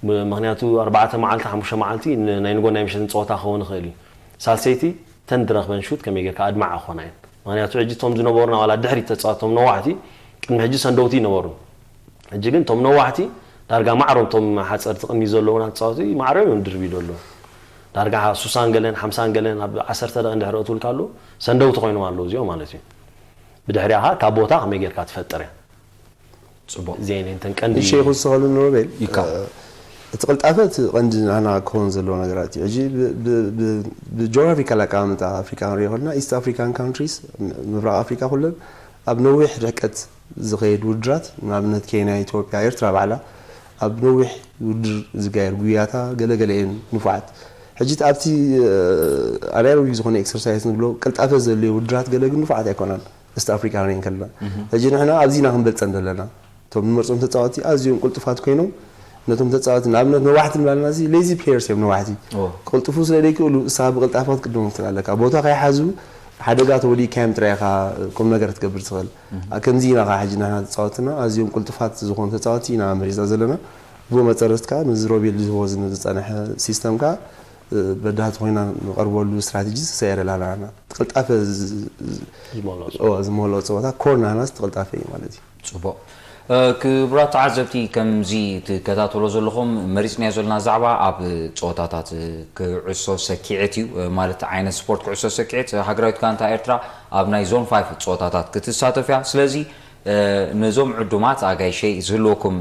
ም- ምክንያቱ ኣርባዕተ መዓልቲ ሓሙሽተ መዓልቲ ን- ናይ ንጎ ናይ ምሸትን ፀወታ ክኸውን ይኽእል እዩ። ሳልሰይቲ ተን ድረኽበን ሹት ከመይ ጌርካ ኣድማዕ ክኾና እየን። ምክንያቱ ሕጂ እቶም ዝነበሩና ዋላ ድሕሪት ተፃወቶም ነዋሕቲ ቅድሚ ሕጂ ሰንደውቲ ይነበሩ። ሕጂ ግን እቶም ነዋሕቲ ዳርጋ ማዕሮም እቶም ሓፀርቲ ቅድሚ ዘለዉና ተፃወቲ ማዕሮም እዮም ድርቢ ደሎ። ዳርጋ ሱሳን ገለን ሓምሳን ገለን ኣብ ዓሰርተ ደቂ እንድሕር እትውልካ ኣለዉ ሰንደውቲ ኮይኖም ኣለዉ እዚኦም ማለት እዩ። ብድሕሪኣ ካብ ቦታ ከመይ ጌርካ ትፈጥር እያ። ፅቡቅ እዚአን እየን እተን ቀንዲ ሸይኹ ዝሰኸሉ ኖቤል ይካ- እቲ ቅልጣፈ እቲ ቀንዲ ናና ክኸውን ዘለዎ ነገራት እዩ። ሕጂ ብጂኦግራፊካል ኣቀማምጣ ኣፍሪካ ክንሪኦ ከለና ኢስት ኣፍሪካን ካንትሪስ፣ ምብራቕ ኣፍሪካ ኩለን ኣብ ነዊሕ ርሕቀት ዝኸየድ ውድራት፣ ንኣብነት ኬንያ፣ ኢትዮጵያ፣ ኤርትራ ባዕላ ኣብ ነዊሕ ውድር ዝጋየር ጉያታ ገለገለ እየን ንፉዓት። ሕጂ ኣብቲ ኣናሮቢክ ዝኾነ ኤክሰርሳይስ ንብሎ ቅልጣፈ ዘድልዮ ውድራት ገለ ግን ንፉዓት ኣይኮናን። ኢስት ኣፍሪካ ክንርኢ ከለና ሕጂ ንሕና ኣብዚና ክንበልፀን ዘለና እቶም ንመርፆም ተፃወቲ ኣዝዮም ቅልጡፋት ኮይኖም ነቶም ተፃወቲ ንኣብነት ነዋሕቲ ንባልና እዚ ሌዚ ፕሌየርስ እዮም ነዋሕቲ። ቅልጥፉ ስለ ዘይክእሉ እሳ ብቅልጣፈ ክትቅድሞም ትኽእል ኣለካ። ቦታ ከይሓዙ ሓደጋ ተወዲእካዮም ጥራይ ኢኻ ቁም ነገር ክትገብር ትኽእል። ከምዚ ኢና ኸዓ ሕጂ ንሕና ተፃወትና ኣዝዮም ቅልጡፋት ዝኾኑ ተፃወቲ ኢና መሪፅና ዘለና። ብኡ መፀረትካ ነዚ ሮቤል ዝህቦ ዝፀነሐ ሲስተም ከዓ በዳህቲ ኮይና ንቐርበሉ ስትራቴጂ ተሰየረላ ኣለና። ቅልጣፈ ዝመልኦ ዝመልኦ ፀወታ ኮር ናህናስ ትቅልጣፈ እዩ ማለት እዩ። ፅቡቅ። ክቡራት ተዓዘብቲ፣ ከምዚ ትከታተሎ ዘለኹም መሪፅናዮ ዘለና ዛዕባ ኣብ ፀወታታት ኩዕሶ ሰኪዔት እዩ። ማለት ዓይነት ስፖርት ኩዕሶ ሰኪዔት ሃገራዊት ጋንታ ኤርትራ ኣብ ናይ ዞን ፋይፍ ፀወታታት ክትሳተፍ እያ። ስለዚ ነዞም ዕዱማት ኣጋይሸይ ዝህልወኩም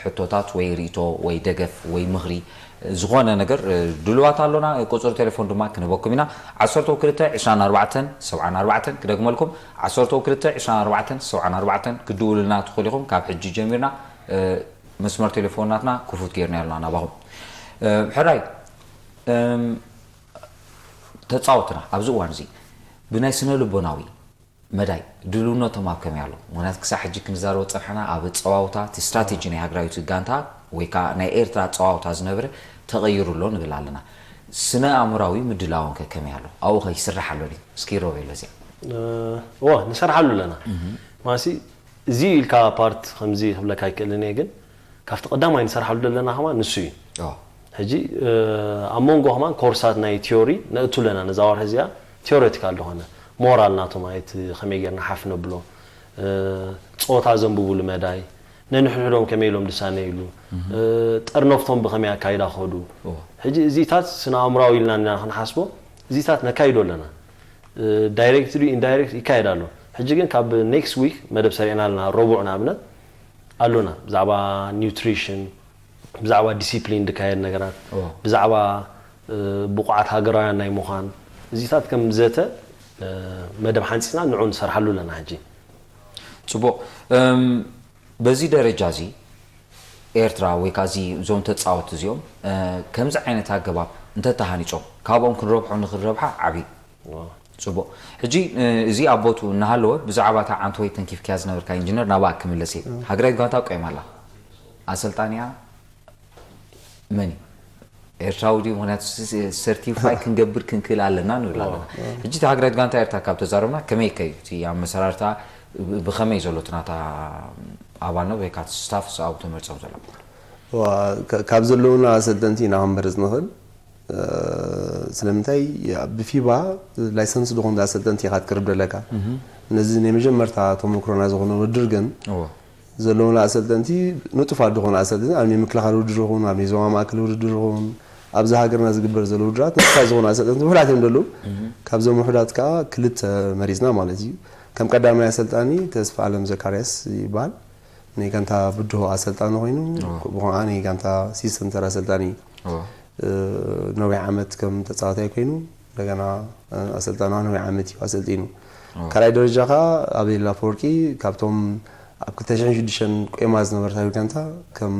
ሕቶታት ወይ ርእቶ ወይ ደገፍ ወይ ምኽሪ ዝኾነ ነገር ድልዋት ኣሎና። ቁፅሪ ቴሌፎን ድማ ክንህበኩም ኢና። ዓሰርተ ክልተ ዕስራን ኣርባዕተን ሰብዓን ኣርባዕተን ክደግመልኩም ዓሰርተ ክልተ ዕስራን ኣርባዕተን ሰብዓን ኣርባዕተን ክድውሉልና ትኽእሉ ኢኹም። ካብ ሕጂ ጀሚርና መስመር ቴሌፎን ናትና ክፉት ጌርና ኣለና ናባኹም። ሕራይ ተፃወትና ኣብዚ እዋን እዚ ብናይ ስነ ልቦናዊ መዳይ ድልውነቶም ኣብ ከመይ ኣሎ? ምክንያቱ ክሳብ ሕጂ ክንዛረቦ ዝፀናሕና ኣብ ኣፀዋውታ እቲ ስትራቴጂ ናይ ሃገራዊት ጋንታ ወይ ከዓ ናይ ኤርትራ ኣፀዋውታ ዝነበረ ተቐይሩ ኣሎ ንብል ኣለና። ስነ ኣእምራዊ ምድላዎም ከ ከመይ ኣሎ? ኣብኡ ከ ይስራሕ ኣሎ ድዩ? እስኪ ሮቤል በዚኣ። እወ ንሰርሓሉ ኣለና። ማሲ እዚ ኢልካ ፓርት ከምዚ ክብለካ ኣይክእልን እየ ግን ካብቲ ቀዳማይ ንሰርሓሉ ዘለና ከማ ንሱ እዩ። ሕጂ ኣብ መንጎ ከማን ኮርሳት ናይ ቲዮሪ ነእቱ ኣለና። ነዛ ወርሒ እዚኣ ቲዮሬቲካል ዝኾነ ሞራል ናቶም ኣይቲ ከመይ ጌርና ሓፍ ነብሎ፣ ፆታ ዘንብቡሉ መዳይ፣ ነንሕድሕዶም ከመይ ኢሎም ድሳነይሉ፣ ጠርነፍቶም ብኸመይ ኣካይዳ ክኸዱ። ሕጂ እዚታት ስነ ኣእምራዊ ኢልና ኢና ክንሓስቦ እዚታት ነካይዶ ኣለና። ዳይሬክት ድዩ ኢንዳይሬክት ይካየድ ኣሎ። ሕጂ ግን ካብ ኔክስት ዊክ መደብ ሰሪዕና ኣለና። ረቡዕ ንኣብነት ኣሉና ብዛዕባ ኒውትሪሽን፣ ብዛዕባ ዲሲፕሊን ዝካየድ ነገራት፣ ብዛዕባ ብቑዓት ሃገራውያን ናይ ምዃን እዚታት ከም ዘተ መደብ ሓንፂፅና ንዑ ንሰርሓሉ ኣለና። ሕጂ ፅቡቕ። በዚ ደረጃ እዚ ኤርትራ ወይ ከዓ እዚ እዞም ተፃወቲ እዚኦም ከምዚ ዓይነት ኣገባብ እንተተሃኒፆም ካብኦም ክንረብሖ ንኽንረብሓ ዓብዪ ፅቡቕ። ሕጂ እዚ ኣብ ቦትኡ እናሃለወ ብዛዕባ እታ ዓንተወይ ተንኪፍካያ ዝነበርካ ኢንጂነር ናብኣ ክምለስ እየ። ሃገራዊት ጋንታ ቆይማ ኣላ። ኣሰልጣኒኣ መን እዩ? ኤርትራዊ ድዩ? ምክንያቱ ሰርቲፋይ ክንገብር ክንክእል ኣለና ንብል ኣለና። ሕጂ እታ ሃገራዊት ጋንታ ኤርትራ ካብ ተዛረብና ከመይ ከዩ እቲ ኣመሰራርታ ብኸመይ ዘሎ እቲ ናታ ኣባልነት ወይ ከዓ ስታፍ ኣብኡ ተመርፆም ዘሎ? ካብ ዘለውና ኣሰልጠንቲ ኢና ክንመርፅ ንኽእል። ስለምንታይ ብፊባ ላይሰንስ ዝኾኑ ኣሰልጠንቲ ኢኻ ትቅርብ ዘለካ። ነዚ ናይ መጀመርታ ተመክሮና ዝኾነ ውድድር ግን ዘለውና ኣሰልጠንቲ ንጡፋት ዝኾኑ ኣሰልጠንቲ ኣብ ናይ ምክልኻል ውድድር ይኹን ኣብ ናይ ዞባ ማእከል ውድድር ይኹን ኣብዛ ሃገርና ዝግበር ዘሎ ውድድራት ንሳ ዝኾኑ ኣሰልጠንቲ ውሑዳት እዮም ዘለዉ። ካብዞም ውሑዳት ከዓ ክልተ መሪፅና ማለት እዩ። ከም ቀዳማይ ኣሰልጣኒ ተስፋ ኣለም ዘካርያስ ይበሃል። ናይ ጋንታ ብድሆ ኣሰልጣኒ ኮይኑ፣ ብኸምኡ ናይ ጋንታ ሲስተም ተራ ኣሰልጣኒ እዩ። ነዊሕ ዓመት ከም ተፃዋታይ ኮይኑ፣ እንደገና ኣሰልጣኒ ነዊሕ ዓመት እዩ ኣሰልጢኑ። ካልኣይ ደረጃ ከዓ ኣቤል ኣፈወርቂ ካብቶም ኣብ ክልተ ሽሕን ሽዱሽተን ቆይማ ዝነበረት ሃገር ጋንታ ከም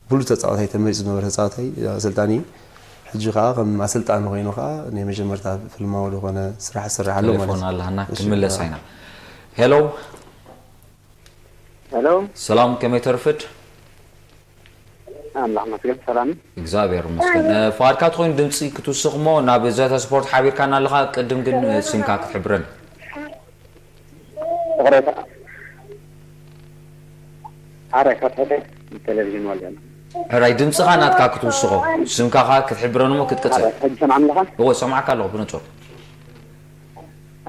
ብሉፅ ተፃዋታይ ተመሪፁ ዝነበረ ተፃዋታይ ኣሰልጣኒ እዩ። ሕጂ ከዓ ከም ኣሰልጣኒ ኮይኑ ከዓ ናይ መጀመርታ ፍልማዊ ዝኾነ ስራሕ ዝሰርሕ ኣሎ ማለት ቴሌፎን እዩ። ኣለሃና እሺ፣ ክምለስ ኣዎ። ኢና። ሄሎ ሄሎ ሰላም፣ ከመይ ተርፍድ? ኣምላኽ መስገን ሰላም። እግዚኣብሔር ይመስገን። እ፣ ፍቓድካ ተኾይኑ ድምፂ ክትውስኽ እሞ ናብ ዘተ ስፖርት ሓቢርካና ኣለኻ። ቅድም ግን እ፣ ስምካ ክትሕብረን። ይቕሬታ። ኣረ፣ ካብ ሕደ ቴሌቪዥን ወልደ። ሕራይ ድምፅኻ ናትካ ክትውስኾ፣ ስምካ ኸዓ ክትሕብረን እሞ ክትቅፅል። ኣረ፣ ሕጂ ሰማዕኒ ኣለኻ? እዎ፣ ሰማዕካ ኣለኹ ብንፁር።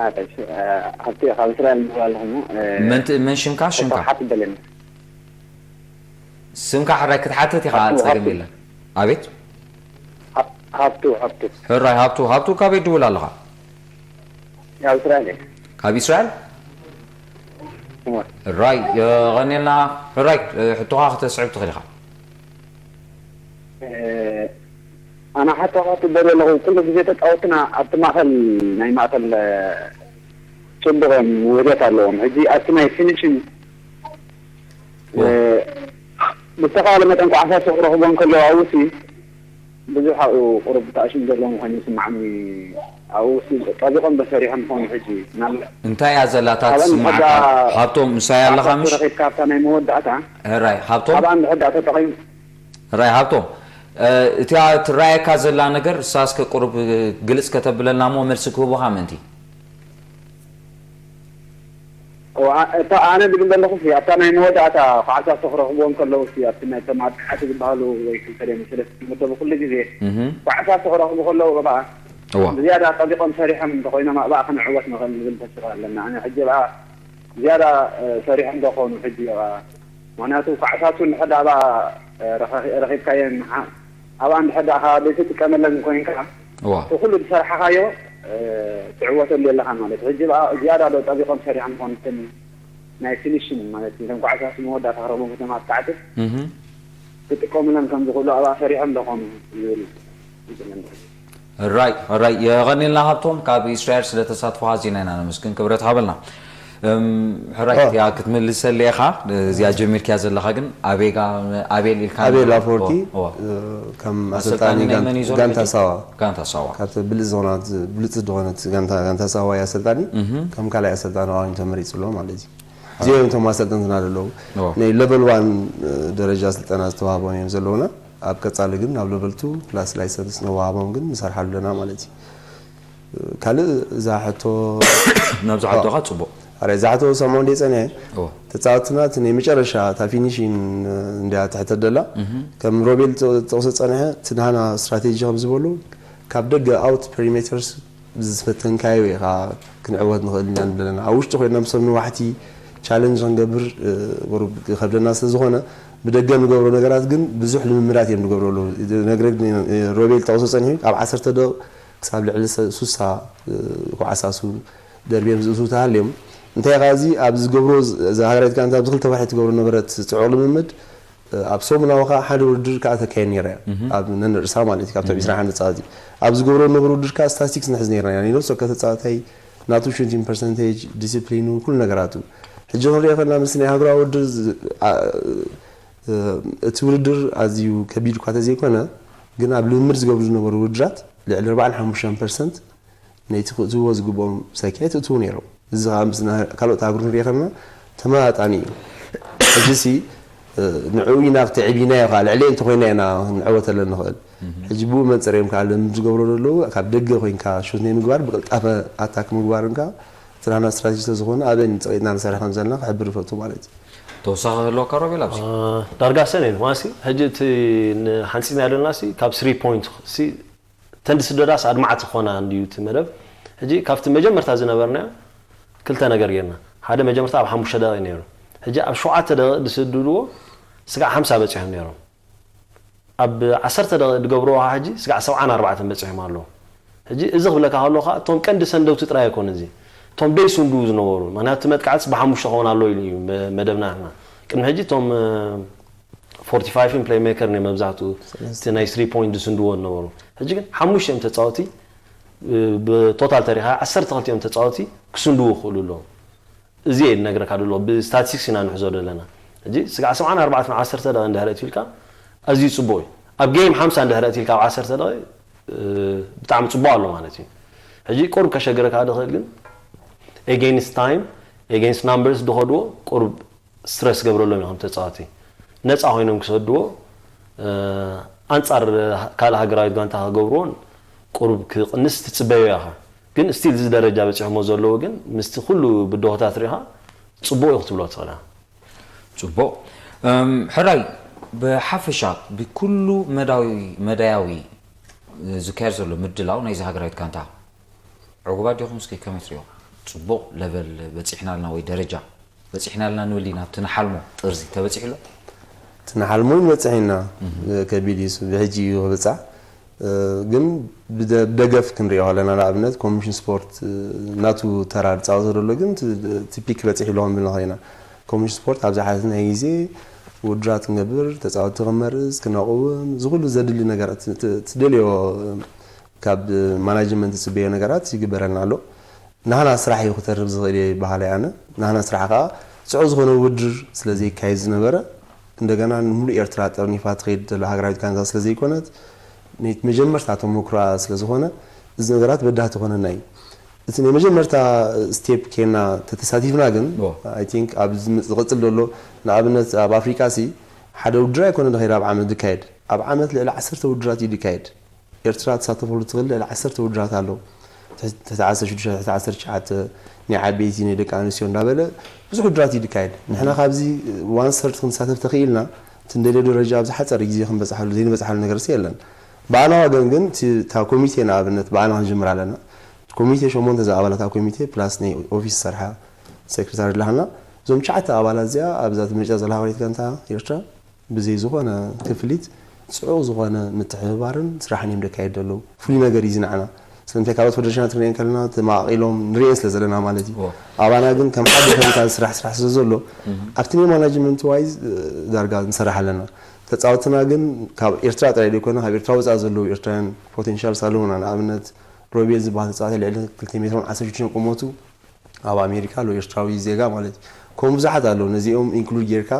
ኣረ፣ እሺ፣ እ፣ ሃብቴ ካብ እስራኤል ንርኢ ኣለኹ እሞ፣ እ፣ መን ት-፣ መን ሽምካ? ሽምካ? ሓት በለኒ። ስምካ ሕራይ ክትሓትት ኢኻ፣ ሃብቱ፣ ጸገም ሃብቱ። የለን። ኣቤት። ሃ-፣ ሃብቱ፣ ሃብቱ። ሕራይ ሃብቱ፣ ሃብቱ ካበይ ትድውል ኣለኻ? ካብ እስራኤል እየ። ካብ እስራኤል? እወ። ሕራይ፣ የቐንየልና። ሕራይ፣ ሕቶኻ ክተስዕብ ትኽእል ኢኻ። እ፣ ኣነ ሓቶኻ ትደልዮ ኣለኹ፣ ኩሉ ግዜ ተጻወትና ኣብቲ ማእከል፣ ናይ ማእከል፣ እ፣ ጽቡቕ እዮም፣ ውህደት ኣለዎም። ሕጂ ኣብቲ ናይ ፊኒሽን እ፣ ብዝተኻእለ መጠን ኳዕሳሱ ክረኽቦ እንከሎ ኣብኡ ሲ ብዙሕ ኣብኡ ቁሩብ ተኣሽም ዘለዎም ኮይኑ ይስምዓኒ። ኣብኡ ሲ ጠቢቖም ዶ ሰሪሖም ይኾኑ ሕጂ? ምናልባት እንታይ እያ ዘላ እታ ኣብኣን ትስምዓካ? ሕዳ ሃብቶም፣ ምሳይ ኣለኻ ኳዕሳሱ ምሽ? ረኺብካ ኣብታ ናይ መወዳእታ ሕራይ፣ ሃብቶም? ኣብኣን ሕዳ ተጠቒም ሕራይ፣ ሃብቶም፣ እ፣ እቲኣ ትረኣየካ ዘላ ነገር፣ እሳ እስከ ቁሩብ ግልጽ ከተብለልና እሞ መልሲ ክህቡኻ ምእንቲ። እዋ፣ እታ ኣነ ዝብል ዘለኹ ሲ፣ ኣብታ ናይ መወዳእታ ኳዕሳ ክረኽብዎ እንከለዉ ሲ፣ ኣብቲ ናይ እቶም ኣጥቃዕቲ ዝበሃሉ ወይ ክልተ ድዮም ሰለስተ ዝምደቡ ኩሉ ግዜ እህ። ኳዕሳ ክረኽቡ ከለዉ፣ ብኣ እዋ። ብዝያዳ ጠቢቖም ሰሪሖም እንተኾይኖም፣ ኣብኣ ክንዕወት ንኽእል ዝብል ተስፋ ኣለና። ኣነ ሕጂ ብኣ ዝያዳ፣ እ፣ ሰሪሖም ዶ ኾኑ ሕጂ ብኣ? ምኽንያቱ ኳዕሳቱ እንድሕር ደኣ ኣብኣ፣ እ፣ ረኸ-፣ ረኺብካየን፣ ሓ-፣ ኣብኣ እንድሕር ደኣ ኻብ ዘይትጥቀመለን ኮይንካ፣ እዋ። እቲ ኩሉ ዝሰርሓኻዮ፣ እ፣ ትዕወተሉ የለኻን ማለት እዩ። ሕጂ ብኣ ዝያዳ ዶ ጠቢቖም ሰሪሖም ኾኑ እተን ናይ ፊኒሽን ማለት እዩ። እተን ኳዕሳሱ መወዳእታ ክረኽቦም ከተማ ኣጥቃዕቲ እህ። ክጥቀሙለን ከም ዝኽእሉ ኣብኣ ሰሪሖም ዶ ኾኑ ዝብል ይጽመ። ራይ፣ ራይ። የቐንየልና ሃብቶም፣ ካብ እስራኤል ስለ ተሳትፎኻ ኣዚና ኢና ነመስግን። ክብረት ሃበልና። እም፣ ሕራይ፣ ኦ። እቲኣ ክትምልሰለይ ኢኻ፣ እዚኣ ጀሚርካያ ዘለኻ ግን ኣቤጋ-፣ ኣቤል ኢልካ ኣቤል ነበር። ኣፈወርቂ፣ ኦ፣ ኦ። እ፣ ከም ኣሰልጣኒ ኣሰልጣኒ ናይ ጋን-፣ መን እዩ ዘሎ ጋንታ ሕጂ? ሳዋ። ጋንታ ሳዋ። ካብቲ ብሉጽ ዝኾነት፣ ብሉጽ ዝኾነት ጋንታ፣ ጋንታ ሳዋ እዩ ኣሰልጣኒ። እህ። ከም ካልኣይ ኣሰልጣኒ ኮይኑ ተመሪጹ ኣሎ ማለት እዩ። እዚኦም እቶም ኣሰልጠንትና ዘለዉ። ኦ። ናይ ለቨል ዋን፣ እ፣ ደረጃ ስልጠና ዝተዋህቦም እዮም ዘለዉና። ኣብ ቀጻሊ ግን ናብ ለቨል ቱ ፕላስ ላይሰንስ ነዋህቦም ግን ንሰርሓሉ ኣለና ማለት እዩ። ካልእ እዛ ሕቶ ናብዛ ሕቶኻ ጽቡቕ። ኣረ፣ እዛ ሕቶ ሰምዖ እንደ ጸኒሐ፣ እዎ። ተጻወትና እቲ ናይ መጨረሻ እታ ፊኒሽን፣ እ፣ እንድያ ትሕተት ደላ። እህ። ከም ሮቤል ተ-፣ ተጠቕሶ ጸኒሐ፣ እቲ ናህና ስትራቴጂ ከም ዝበሉ፣ ካብ ደገ ኣውት ፔሪሜተርስ ዝፈተንካዮ ኢኻ ክንዕወት ንኽእል ኢና ንብለና። ኣብ ውሽጢ ኮይና ምስ ነዋሕቲ ቻለንጅ ክንገብር፣ እ፣ ቁሩብ ክኸብደና ስለ ዝኾነ፣ ብደገ ንገብሮ ነገራት ግን ብዙሕ ልምምዳት እዮም ንገብረሉ። ነግረግ-፣ ሮቤል ጠቕሶ ጸኒሑ፣ ካብ ዓሰርተ ደቂቕ ክሳብ ልዕሊ ሰ-፣ ሱሳ፣ እ፣ ክዓሳሱ ደርብዮም ዝእትዉ ተሃልዮም። እንታይ ኸኣ እዚ ኣብ ዝገብሮ ዝ-፣ እዛ ሃገራዊት ጋንታ ኣብዚ ክልተ ወርሒ ትገብሮ ነበረት ጽዑቕ ልምምድ፣ ኣብ ሰሙናዊ ከኣ ሓደ ውድድር ከኣ ተካየድ ነይራ እያ። እህ። ኣብ ነንርእሳ ማለት እዩ፣ ካብቶም እህ። ዕስራን ሓደን ተጻወትቲ። ኣብ ዝገብሮ ዝነበሩ ውድድር ከኣ ስታቲስቲክስ ንሕዝ ነይርና ኢና። ነብሲ ወከፍ ተጻዋታይ ናቱ ሹቲንግ ፐርሰንቴጅ፣ ዲሲፕሊኑ፣ ኩሉ ነገራቱ። ሕጂ ክንሪኦ ከለና ምስ ናይ ሃገራዊ ውድድር ዝ-፣ ኣ-፣ እ፣ እቲ ውድድር ኣዝዩ ከቢድ እኳ ተዘይኮነ፣ ግን ኣብ ልምምድ ዝገብሩ ዝነበሩ ውድድራት ልዕሊ ኣርባዓን ሓሙሽተን ፐርሰንት ነቲ ክእትውዎ ዝግብኦም ሳይካየት እትዉ ነይሮም። እዚ ኸኣ ምስ ና-፣ ካልኦት ሃገር ክንሪኦ ከለና ተመጣጣኒ እዩ። ሕጂሲ፣ እ፣ ንዕኡ ኢና ክተዕቢናዮ ኸኣ፣ ልዕሊ እንተኾይና ኢና ክንዕወተለን ንኽእል። እህ። ሕጂ ብኡ መንጽር እዮም ከኣ ልምድ ዝገብሩ ዘለዉ፣ ካብ ደገ ኮይንካ ሹት ናይ ምግባር፣ ብቕልጣፈ ኣታክ ምግባርን ከኣ፣ እቲ ናህና ስትራቴጂ ስለ ዝኾነ፣ ኣበይ ጸቒጥና ንሰርሕ ከም ዘለና ክሕብር ይፈቱ ማለት እዩ። ተወሳኺ ክህልወካ ሮቤል ኣብዚ? እ፣ ዳርጋ ሰን እዩ። ዋንሲ፣ ሕጂ እቲ ን-፣ ሓንጺጽና ዘለና ሲ፣ ካብ ስሪ ፖይንት ሲ፣ እተን ዝስደዳስ ኣድማዕቲ ክኾና እንድዩ እቲ መደብ። ሕጂ ካብቲ መጀመርታ ዝነበርናዮ ክልተ ነገር ጌርና። ሓደ መጀመርታ ኣብ ሓሙሽተ ደቂቕ ነይሩ። ሕጂ ኣብ ሸውዓተ ደቂቕ ዝስድድዎ ስጋዕ ሓምሳ በጺሖም ነይሮም። ኣብ ዓሰርተ ደቂ ዝገብርዎ ሕጂ ስጋዕ ሰብዓን ኣርባዕተን በፂሖም ኣለዉ። ሕጂ እዚ ክብለካ ከሎ ከዓ እቶም ቀንዲ ሰንደውቲ ጥራይ ኣይኮነ፣ እዚ እቶም ደይ ስንድዉ ዝነበሩ፣ ምክንያቱ እቲ መጥቃዕትስ ብሓሙሽተ ክኸውን ኣለዎ ኢሉ እዩ መ- መደብና። ንሕና ቅድሚ ሕጂ እቶም ፎርቲ ፋይቭን ፕሌይ ሜከር ናይ መብዛሕትኡ እቲ ናይ ስሪ ፖይንት ዝስንድዎ ዝነበሩ፣ ሕጂ ግን ሓሙሽተ እዮም ተፃወቲ፣ ብቶታል ተሪኻ ዓሰርተ ክልቲኦም ተፃወቲ ክስንድዉ ይኽእሉ ኣለዉ። እዚ እየ ዝነግረካ ዘሎ፣ ብስታቲስቲክስ ኢና ንሕዞ ዘለና። ሕጂ ስጋዕ ሰብዓን ኣርባዕተን ዓሰርተ ደቂ እንድሕር እትብልካ ኣዝዩ ጽቡቕ እዩ። ኣብ ጌም ሓምሳ እንድሕር እትብልካ ኣብ ዓሰርተ ደቂ ብጣዕሚ ጽቡቕ ኣሎ ማለት እዩ። ሕጂ ቁሩብ ከሸግረካ ዝኽእል ግን ኤጌንስት ታይም፣ ኤጌንስት ናምበርስ ዝኸድዎ ቁሩብ ስትረስ ገብረሎም እዮም ተጻወቲ። ነጻ ኮይኖም ክሰድዎ ኣንጻር ካልእ ሃገራዊት ጋንታ ክገብርዎን ቁሩብ ክቕንስ ትጽበዮ ኢኻ። ግን ስቲል እዚ ደረጃ በጺሖሞ ዘለዉ ግን ምስቲ ኩሉ ብድሆታት ሪኻ ጽቡቕ እዩ ክትብሎ ትኽእል። ጽቡቕ። ሕራይ፣ ብሓፈሻ ብኩሉ መዳዊ መዳያዊ ዝካየድ ዘሎ ምድላው ናይዚ ሃገራዊት ጋንታ ዕጉባት ዲኹም? እስኪ ከመይ ትሪኦ? ጽቡቕ ለቨል በጺሕና ኣለና ወይ ደረጃ በጺሕና ኣለና ንብል ኢና? ኣብቲ ንሓልሞ ጥርዚ ተበጺሑ ኣሎ? እቲ ንሓልሞ ይንበጽሕ ኢና። ከቢድ እዩ፣ ብሕጂ እዩ ክብጻሕ። ግን ብደገፍ ክንሪኦ ከለና፣ ንኣብነት ኮሚሽን ስፖርት ናቱ ተራ ዝፃወቶ ዘሎ ግን እቲ ፒክ በፂሑ ኣሎ ክንብል ንኽእል ኢና። ኮሚሽን ስፖርት ኣብ ዝሓለፍናይ ግዜ ውድድራት ክንገብር፣ ተፃወትቲ ክንመርፅ፣ ክነቕውም፣ እዚ ኩሉ ዘድሊ ነገራት ትደልዮ ካብ ማናጅመንት ዝፅበዮ ነገራት ይግበረልና ኣሎ። ናህና ስራሕ እዩ ክተርፍ ዝኽእል እየ በሃላይ ኣነ። ናህና ስራሕ ከዓ ፅዑቕ ዝኾነ ውድድር ስለ ዘይካየድ ዝነበረ፣ እንደገና ንሙሉእ ኤርትራ ጠርኒፋ ትኸይድ ዘላ ሃገራዊት ጋንታ ስለ ዘይኮነት፣ ነቲ መጀመርታ ተሞክሮኣ ስለ ዝኾነ፣ እዚ ነገራት በዳህቲ ኮነና እዩ። እቲ ናይ መጀመርታ ስቴፕ ኬና ተተሳቲፍና ግን፣ I think ኣብ ዝመጽእ ዝቕጽል ዘሎ፣ ንኣብነት ኣብ ኣፍሪቃ ሲ ሓደ ውድድር ኣይኮነ ድኸይድ ኣብ ዓመት ድካየድ፣ ኣብ ዓመት ልዕሊ ዓሰርተ ውድድራት እዩ ድካየድ። ኤርትራ ትሳተፈሉ ትኽእል ልዕሊ ዓሰርተ ውድድራት ኣለዉ። ትሕቲ ዓሰርተ ሽዱሽተ፣ ትሕቲ ዓሰርተ ትሽዓተ፣ ናይ ዓበይቲ፣ ናይ ደቂ ኣንስትዮ እንዳበለ ብዙሕ ውድድራት እዩ ድካየድ። ንሕና ካብዚ ዋን ሰርድ ክንሳተፍ ተኽኢልና፣ እቲ እንደልዮ ደረጃ ኣብ ዝሓጸረ ግዜ ክንበጽሓሉ ዘይንበጽሓሉ ነገርሲ የለን። ብኣና ወገን ግን እቲ- እታ ኮሚቴ ንኣብነት ብኣና ክንጅምር ኣለና። ኮሚቴ ሸሞንተ ዝኣባላት ኣብ ኮሚቴ ፕላስ ናይ ኦፊስ ዝሰርሓ ሴክሬታሪ ኣለሃና። እዞም ትሽዓተ ኣባላት እዚኣ ኣብዛ ትመጫ ዘላ ሃገራዊት ጋንታ ኤርትራ ብዘይ ዝኾነ ክፍሊት ጽዑቕ ዝኾነ ምትሕብባርን ስራሕን እዮም ደካየዱ ዘለዉ። ፍሉይ ነገር እዩ እዚ ንዓና። ስለምንታይ ካልኦት ፈደረሽናት ክንሪአን ከለና ተማቒሎም ንሪአን ስለ ዘለና ማለት እዩ። ኣባና ግን ከም ሓደ ኮሚታ ዝስራሕ ስራሕ ስለ ዘሎ ኣብቲ ናይ ማናጅመንት ዋይዝ ዳርጋ ንሰርሕ ኣለና። ተጻወትና ግን ካብ ኤርትራ ጥራይ ዘይኮነ ካብ ኤርትራ ወጻኢ ዘለዉ ኤርትራውያን ፖቴንሻልስ ኣለዉና። ንኣብነት ሮቤል ዝበሃል ተጻዋታይ ልዕሊ ክልተ ሜትሮን ዓሰርተ ሽዱሽተ ቁመቱ ኣብ ኣሜሪካ ኣሎ፣ ኤርትራዊ ዜጋ ማለት እዩ። ከምኡ ብዙሓት ኣለዉ። ነዚኦም ኢንክሉድ ጌርካ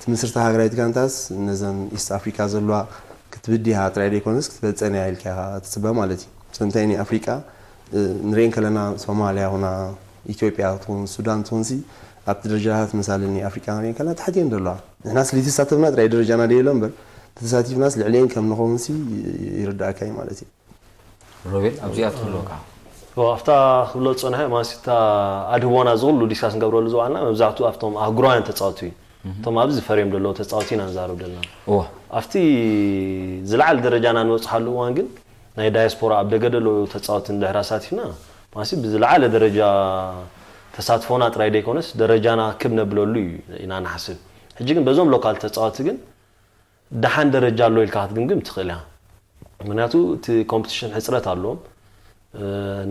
ትምስርታ ሃገራዊት ጋንታስ ነዘን ኢስት ኣፍሪካ ዘለዋ ክትብድሃ ጥራይ ዘይኮነስ ክትበልፀን እያ ኢልካ ኢኻ ትፅበ ማለት እዩ። ስለምንታይ ናይ ኣፍሪቃ ንሪኤን ከለና ሶማልያ ኹና ኢትዮጵያ ትኹን ሱዳን ትኹንሲ ኣብቲ ደረጃታት መሳሊ ናይ ኣፍሪቃ ንሪኤን ከለና ትሕቲ እየን ዘለዋ። ንሕናስ ልይተሳተፍና ጥራይ ደረጃና ደየሎ እምበር ተተሳቲፍናስ ልዕሊኤን ከም ንኸውንሲ ይርዳእካ እዩ ማለት እዩ። ሮቤል ኣብዚኣ ትህልወካ ኣብታ ክብሎ ዝፀንሐ ማንሲታ ኣድህቦና ዝኽሉ ዲስካስ ንገብረሉ ዝዋዕልና መብዛሕትኡ ኣብቶም ኣህጉራውያን ተፃወቱ እዩ። እቶም ኣብዚ ፈርዮም ዘለዉ ተፃወቲ ኢና ንዛረብ ዘለና። ኣብቲ ዝለዓለ ደረጃና ንበፅሓሉ እዋን ግን ናይ ዳያስፖራ ኣብ ደገ ዘለዉ ተፃወቲ እንድሕር ኣሳቲፍና ማሲ ብዝለዓለ ደረጃ ተሳትፎና ጥራይ ዘይኮነስ ደረጃና ክብ ነብለሉ እዩ ኢና ንሓስብ። ሕጂ ግን በዞም ሎካል ተፃወቲ ግን ደሓን ደረጃ ኣሎ ኢልካ ክትግምግም ትኽእል ኢኻ። ምክንያቱ እቲ ኮምፒቲሽን ሕፅረት ኣለዎም፣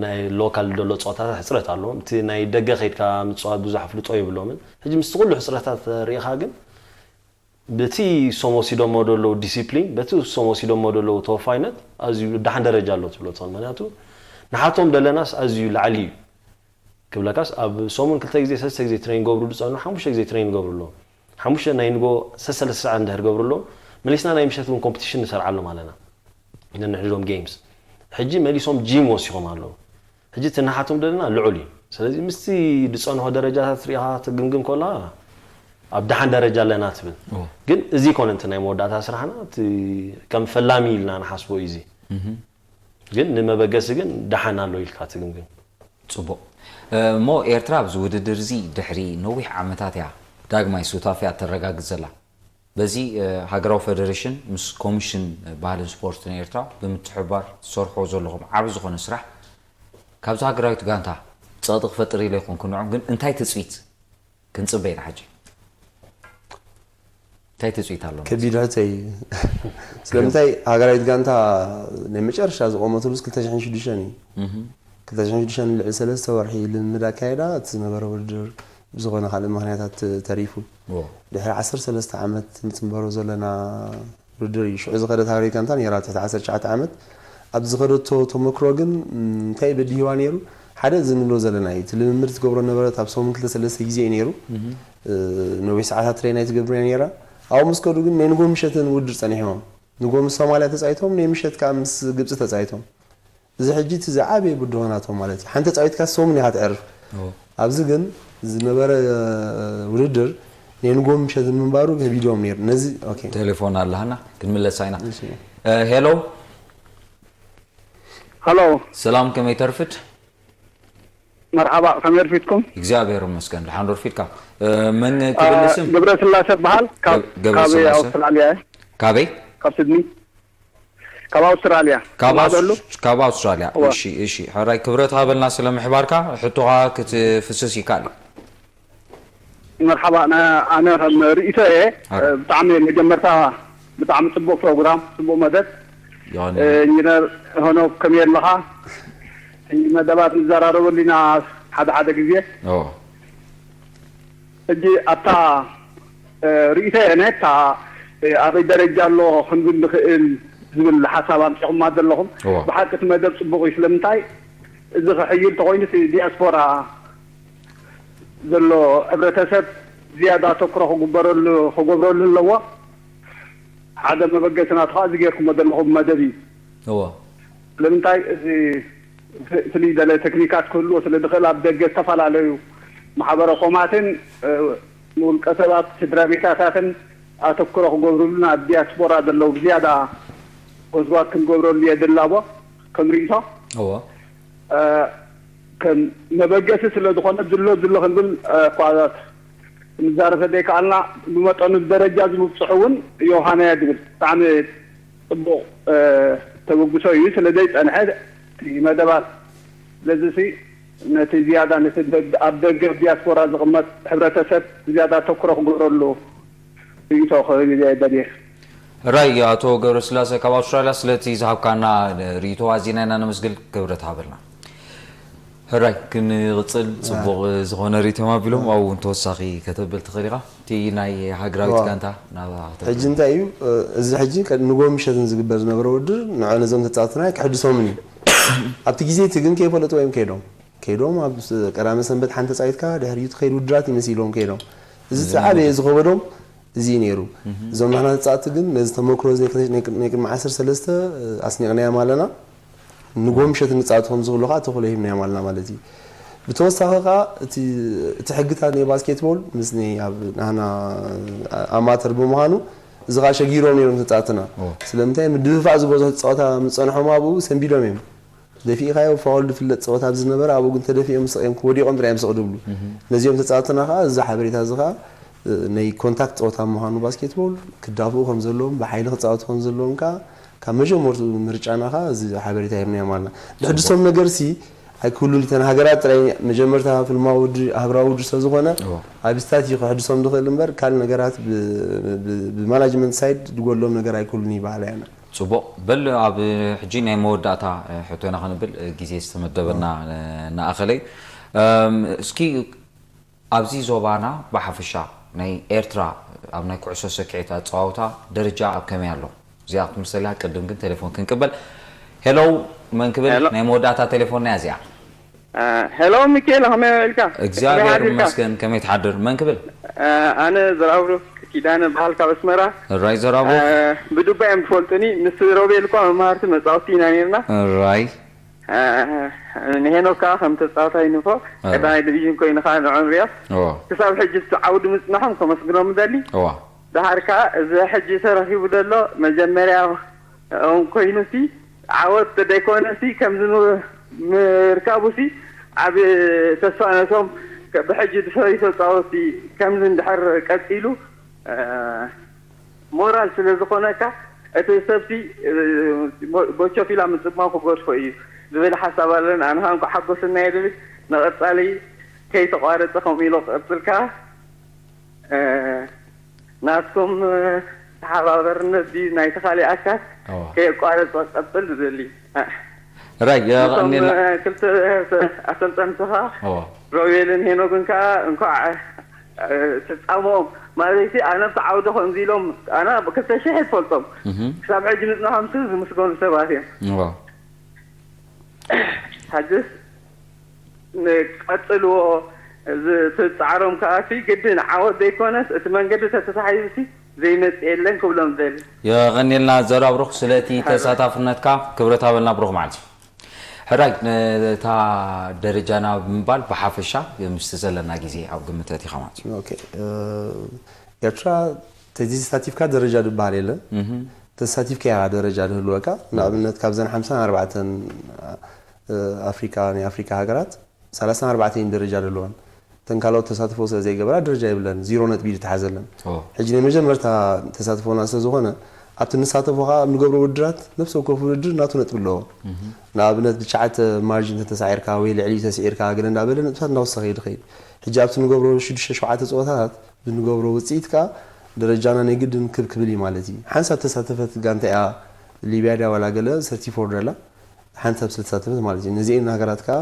ናይ ሎካል ደሎ ፀወታታት ሕፅረት ኣለዎም። እቲ ናይ ደገ ከይድካ ምፅዋት ብዙሕ ኣፍልጦ የብሎምን። ሕጂ ምስቲ ኩሉ ሕፅረታት ርኢኻ ግን በቲ ሶም ወሲዶሞ ደለዉ ዲሲፕሊን፣ በቲ ሶም ወሲዶሞ ደለዉ ተወፋይነት ኣዝዩ ደሓን ደረጃ ኣሎ ትብሎ ትኽእል። ምክንያቱ ንሓቶም ደለናስ ኣዝዩ ላዕሊ እዩ። ክብለካስ ኣብ ሰሙን ክልተ ግዜ ሰለስተ ግዜ ትሬን ገብሩ ዝፀንሑ ሓሙሽተ ግዜ ትሬን ገብሩ ኣለዉ። ሓሙሽተ ናይ ንጎ ሰሰለስተ ሰዓት እንድሕር ገብሩ ኣለዉ መሊስና ናይ ምሸት እውን ኮምፒቲሽን ንሰርዓሎም ኣለና። ነንሕድዶም ጌምስ ሕጂ መሊሶም ጂም ወሲኾም ኣለዉ። ሕጂ ትንሓቶም ደለና ልዑል እዩ። ስለዚ ምስቲ ዝፀንሖ ደረጃታት ሪኢኻ ትግምግም ከላ ኣብ ደሓን ደረጃ ኣለና ትብል። ግን እዚ ኮነ እቲ ናይ መወዳእታ ስራሕና እቲ ከም ፈላሚ ኢልና ንሓስቦ እዩ እዚ። ግን ንመበገሲ ግን ደሓን ኣሎ ኢልካ ትግምግም። ጽቡቕ። እሞ ኤርትራ ኣብዚ ውድድር እዚ ድሕሪ ነዊሕ ዓመታት እያ ዳግማይ ሱታፌኣ ተረጋግጽ ዘላ። በዚ ሃገራዊ ፈደረሽን ምስ ኮሚሽን ባህልን ስፖርትን ኤርትራ ብምትሕብባር ትሰርሕዎ ዘለኹም ዓቢ ዝኾነ ስራሕ ካብዛ ሃገራዊት ጋንታ ጸቕጢ ክፈጥር ኢለ ኣይኮንኩን ንዕኦም ግን እንታይ ትጽቢት ክንጽበ ኢና ሕጂ? እንታይ ትፅኢት ኣሎ? ከቢድ ሕቶ እዩ። ስለምንታይ ሃገራዊት ጋንታ ናይ መጨረሻ ዝቆመትሉስ ክልተ ሽሕን ሽዱሽተን እዩ። ክልተ ሽሕን ሽዱሽተን ልዕሊ ሰለስተ ወርሒ ልምምድ ኣካየዳ፣ እቲ ዝነበረ ውድድር ብዝኾነ ካልእ ምኽንያታት ተሪፉ። ድሕሪ ዓሰርተ ሰለስተ ዓመት ንፅንበሮ ዘለና ውድድር እዩ። ሽዑ ዝኸደት ሃገራዊት ጋንታ ነይራ፣ ትሕቲ ዓሰርተ ትሽዓተ ዓመት። ኣብ ዝኸደቶ ተመክሮ ግን እንታይ በዲህዋ ነይሩ? ሓደ እዚ ንብሎ ዘለና እዩ። እቲ ልምምድ ትገብሮ ነበረት፣ ኣብ ሰሙን ክልተ ሰለስተ ግዜ እዩ ነይሩ። ነዊሕ ሰዓታት ትሬን ኣይትገብር እያ ነይራ። ኣብኡ ምስ ከዱ ግን ናይ ንጎ ምሸትን ውድድር ጸኒሕዎም። ንጎ ምስ ሶማልያ ተጻይቶም፣ ናይ ምሸት ከኣ ምስ ግብጺ ተጻይቶም። እዚ ሕጂ እቲ ዝዓበየ ብድሆ ናቶም ማለት እዩ። ሓንቲ ተጻዊትካ ሰሙን ኢኻ ትዕርፍ። ኣብዚ ግን ዝነበረ ውድድር ናይ ንጎ ምሸትን ምንባሩ ከቢዶም ነይሩ። ነዚ ኦኬ። ቴሌፎን ኣለሃና ክንምለሳ ኢና። ሄሎ ሃሎ ሰላም፣ ከመይ ተርፍድ? መርሓባ፣ ከመይ ኣርፊድኩም? እግዚኣብሔር ይመስገን፣ ደሓን ዶ ኣርፊድካ? መን ክብል ስም? ገብረ ስላሰ በሃል፣ ካብ ገብረ ካብ ስላሰ። ኣውስትራልያ እየ፣ ካበይ? ካብ ስድኒ፣ ካብ ኣውስትራልያ። ካብ ትሰምዓዶ ኣውስ- ኣሉ? ካብ ኣውስትራልያ። እወ። እሺ፣ እሺ። ሕራይ ክብረት ሃበልና ስለ ምሕባርካ፣ ሕቶኻ ክትፍስስ ይከኣል እዩ። መርሓባ፣ ነ- ኣነ ከም ርእይቶ እየ። ኣረ። ብጣዕሚ መጀመርታ ብጣዕሚ ጽቡቅ ፕሮግራም፣ ጽቡቅ መደብ። ዮኒ። ኢንጂነር ሄኖክ ከመይ ኣለኻ? መደባት ንዘራረበሉ ኢና ሓደ ሓደ ግዜ። ኦ፣ ሕጂ ኣብታ እ፣ ርእይቶ እየ ነታ እ፣ ኣበይ ደረጃ ኣሎ ክንብል ንኽእል ዝብል ሓሳብ ኣምፂኹማ ዘለኹም። እወ። ብሓቂ እቲ መደብ ፅቡቕ እዩ። ስለምንታይ እዚ ክሕይል ተኮይኑ እቲ ዲያስፖራ ዘሎ ሕብረተሰብ ዝያዳ ኣተኩሮ ክግበረሉ ክገብረሉ ኣለዎ። ሓደ መበገሲ ናቱ ከዓ እዚ ጌርኩሞ ዘለኹም መደብ እዩ። እወ። ስለምንታይ እዚ ፍ- ፍልይ ዝበለ ቴክኒካት ክህልዎ ስለ ዝኽእል ኣብ ደገ ዝተፈላለዩ ማሕበረ ኮማትን እ፣ ንውልቀ ሰባት ስድራ ቤታታትን ኣተኩሮ ክገብርሉን ኣብ ዲያስፖራ ዘለዉ ብዝያዳ ጎስጓስ ክንገብረሉ የድላቦ ከም ርእይቶ እወ። እ፣ ከም መበገሲ ስለ ዝኾነ ዝሎ ዝሎ ክንብል እ፣ እኳ ክንዛረብ ዘይከኣልና ብመጠኑ ደረጃ ዝምብፅሑ እውን ዮሃና እያ ዝብል ብጣዕሚ ፅቡቕ እ፣ ተበግሶ እዩ ስለ ዘይፀንሐ እቲ መደባት ስለዚ ሲ ነቲ ዝያዳ ነቲ ደግ- ኣብ ደገ ዲያስፖራ ዝቕመጥ ሕብረተሰብ ዝያዳ ተኩሮ ክገብረሉ ርእይቶ ክህብ እየ ደልየ። ሕራይ ኣቶ ገብረስላሴ ካብ ኣውስትራልያ ስለቲ ዝሃብካና ርእይቶ ኣዚና ኢና ነመስግን። ክብረት ሃበልና። ሕራይ ክንቕጽል ጽቡቕ ዝኾነ ርእይቶ እዮም ኣቢሎም ኣብኡ እውን ተወሳኺ ከተብል ትኽእል ኢኻ። እቲ ናይ ሃገራዊት ዋ። ጋንታ ናባኻ ሕጂ እንታይ እዩ እዚ ሕጂ ቀ- ንጎ ምሸትን ዝግበር ዝነበረ ውድድር ንዕ ነዞም ተጻወትና ክሕድሶምን እዩ ኣብቲ ግዜ እቲ ግን ከይፈለጥዎ እዮም ከይዶም ከይዶም ኣብ ስ- ቀዳመ ሰንበት ሓንቲ ተጻዊትካ ድሕሪኡ ትኸይድ ውድራት ይመሲሎም ከይዶም እዚ እቲ ዓበየ ዝኸበዶም እዚ እዩ ነይሩ እዞም ናህና ተጻወቲ ግን ነዚ ተመክሮ እዚ ናይ ክልተ- ናይ ቅድ- ናይ ቅድሚ ዓሰርተ ሰለስተ ኣስኒቕናዮም ኣለና ንጎ ምሸት ንጻወት ከም ዝኽእሉ ከዓ ተኽእሎ ሂብናዮም ኣለና ማለት እዩ ብተወሳኺ ከዓ እቲ እቲ ሕግታት ናይ ባስኬትቦል ምስ ናይ ኣብ ናህና ኣማተር ብምዃኑ እዚ ከዓ ሸጊሮም ነይሮም ተጻወትና ስለምንታይ ምድፍፋዕ ዝበዝሑ ጸወታ ምስ ጸንሖም ኣብኡ ሰንቢዶም እዮም ደፊእካዮ ፋውል ዝፍለጥ ጸወታ ኣብ ዝነበረ ኣብኡ ግን ተደፊኦም ስቕ እዮም ክወዲቖም ጥራይ እዮም ስቕ ድብሉ ነዚኦም ተጻወትና ከዓ እዚ ሓበሬታ እዚ ከዓ ናይ ኮንታክት ጸወታ ምዃኑ ባስኬትቦል ክዳፍኡ ከም ዘለዎም ብሓይሊ ክጻወቱ ከም ዘለዎም ከዓ ካብ መጀመርቱ ምርጫና ከዓ እዚ ሓበሬታ ሂብናዮም ኣለና ድሕድሶም ነገር ሲ ኣይክህሉን እተን ሃገራት ጥራይ መጀመርታ ፍልማ ውድድር ኣህጉራዊ ውድድር ስለ ዝኾነ ኣብ ስታት እዩ ክሕድሶም ዝኽእል እምበር ካልእ ነገራት ብ- ብ- ብማናጅመንት ሳይድ ዝጎድሎም ነገር ኣይክህሉን ይበሃል ያና ጽቡቕ በል ኣብ ሕጂ ናይ መወዳእታ ሕቶና ክንብል ግዜ ዝተመደበና እናኣኸለ እዩ እስኪ ኣብዚ ዞባና ብሓፈሻ ናይ ኤርትራ ኣብ ናይ ኩዕሶ ሰኪዐት ኣጸዋውታ ደረጃ ኣብ ከመይ ኣሎ እዚኣ ክትምሰል እያ ቅድም ግን ቴሌፎን ክንቅበል ሄሎ መን ክብል ናይ መወዳእታ ቴሌፎን ናይ እዚኣ ሄሎ ሚካኤል ከመይ ውዒልካ? እግዚኣብሔር ይመስገን ከመይ ትሓድር መን ክብል ኣነ ዘርኣብሩክ ኪዳነ በሃል ካብ ኣስመራ ራይ ዘራቡ ብዱባ እዮም ዝፈልጡኒ ምስ ሮቤል እኳ መማህርቲ መፃወቲ ኢና ነርና ራይ ንሄኖክ ከዓ ከም ተፃወታይ ንፎ ቀዳማይ ዲቪዥን ኮይኑ ከዓ ንዖን ሪያስ እዋ ክሳብ ሕጂ እቲ ዓውዲ ምፅናሖም ከመስግኖም ደሊ እዋ ድሓር ከዓ እዚ ሕጂ ተረኪቡ ዘሎ መጀመርያ ኦም ኮይኑሲ ዓወት ተደይኮነሲ ከምዚ ም- ምርካቡሲ ዓብ ተስፋ ነቶም ከ- ብሕጂ ዝፈሪ ተፃወቲ ከምዚ እንድሕር ቀፂሉ እ፣ ሞራል ስለ ዝኾነካ እቲ ሰብሲ እ፣ ቦ- ቦቾፊላ ምፅማው ክገድፎ እዩ ዝብል ሓሳብ ኣለኒ ኣነ ከዓ እንኳ ሓጎስና የድብል ንቐፃሊ ከይተቋረፀ ከምኡ ኢሎ ክቐፅልካ እ፣ ናትኩም ተሓባበርነት ድዩ ናይቲ ካሊእ ኣካል ከየቋረጽ ቀጽል ዝደሊ። ራይ የቐኒልና። ክልተ ኣሰልጠንትኻ ሮቤልን ሄኖግን ከዓ እንኳዕ ተጻሞም ማለትሲ ኣነ ኣብቲ ዓውዲ ከምዚ ኢሎም ኣነ ክልተ ሽሕ ይፈልጦም ክሳብ ሕጂ ምጽናሖም ዝምስገኑ ሰባት እዮም። ሓድስ ንቀጽልዎ። እዚ ትጻዕሮም ከኣሲ ግድን ዓወት ዘይኮነስ እቲ መንገዲ ተተሳሒዙሲ ዘይመጽእ የለን ክብሎም ደሊ። የቐኒልና ዘራብሩኽ ስለቲ ተሳታፍነትካ ክብረት ኣበልና ብሩኽ መዓልቲ። ሕራይ ነታ ደረጃና ብምባል ብሓፈሻ ምስቲ ዘለና ግዜ ኣብ ግምት ኣቲኻ ማለት እዩ። ኦኬ፣ እ፣ ኤርትራ ተዘይተሳቲፍካ ደረጃ ዝበሃል የለን። ተሳቲፍካ ኢኻ ደረጃ ዝህልወካ። ንኣብነት ካብዘን ሓምሳን ኣርባዕተን ኣፍሪካ ናይ ኣፍሪካ ሃገራት ሰላሳን ኣርባዕተን ደረጃ ዘለወን። እተን ካልኦት ተሳትፎ ስለ ዘይገበራ ደረጃ የብለን፣ ዚሮ ነጥቢ ዝተሓዘለን። ሕጂ ናይ መጀመርታ ተሳትፎና ስለ ዝኾነ ኣብቲ ንሳተፎ ከዓ ኣብ ንገብሮ ውድድራት ነፍሲ ወከፍ ውድድር ናቱ ነጥቢ ኣለዎ። ንኣብነት ብትሽዓተ ማርጅን ተተሳዒርካ ወይ ልዕሊ ተስዒርካ ገለ እንዳበለ ነጥብታት እናወሰኸ እዩ ዝኸይድ። ሕጂ ኣብቲ ንገብሮ ሽዱሽተ ሸውዓተ ፀወታታት ብንገብሮ ውፅኢት ከዓ ደረጃና ናይ ግድን ክብ ክብል እዩ ማለት እዩ። ሓንሳብ ተሳተፈት ጋንታ እያ ሊብያ ድያ ዋላ ገለ ሰርቲፎር ደላ ሓንሳብ ስለ ተሳተፈት ማለት እዩ። ነዚኤን ሃገራት ከዓ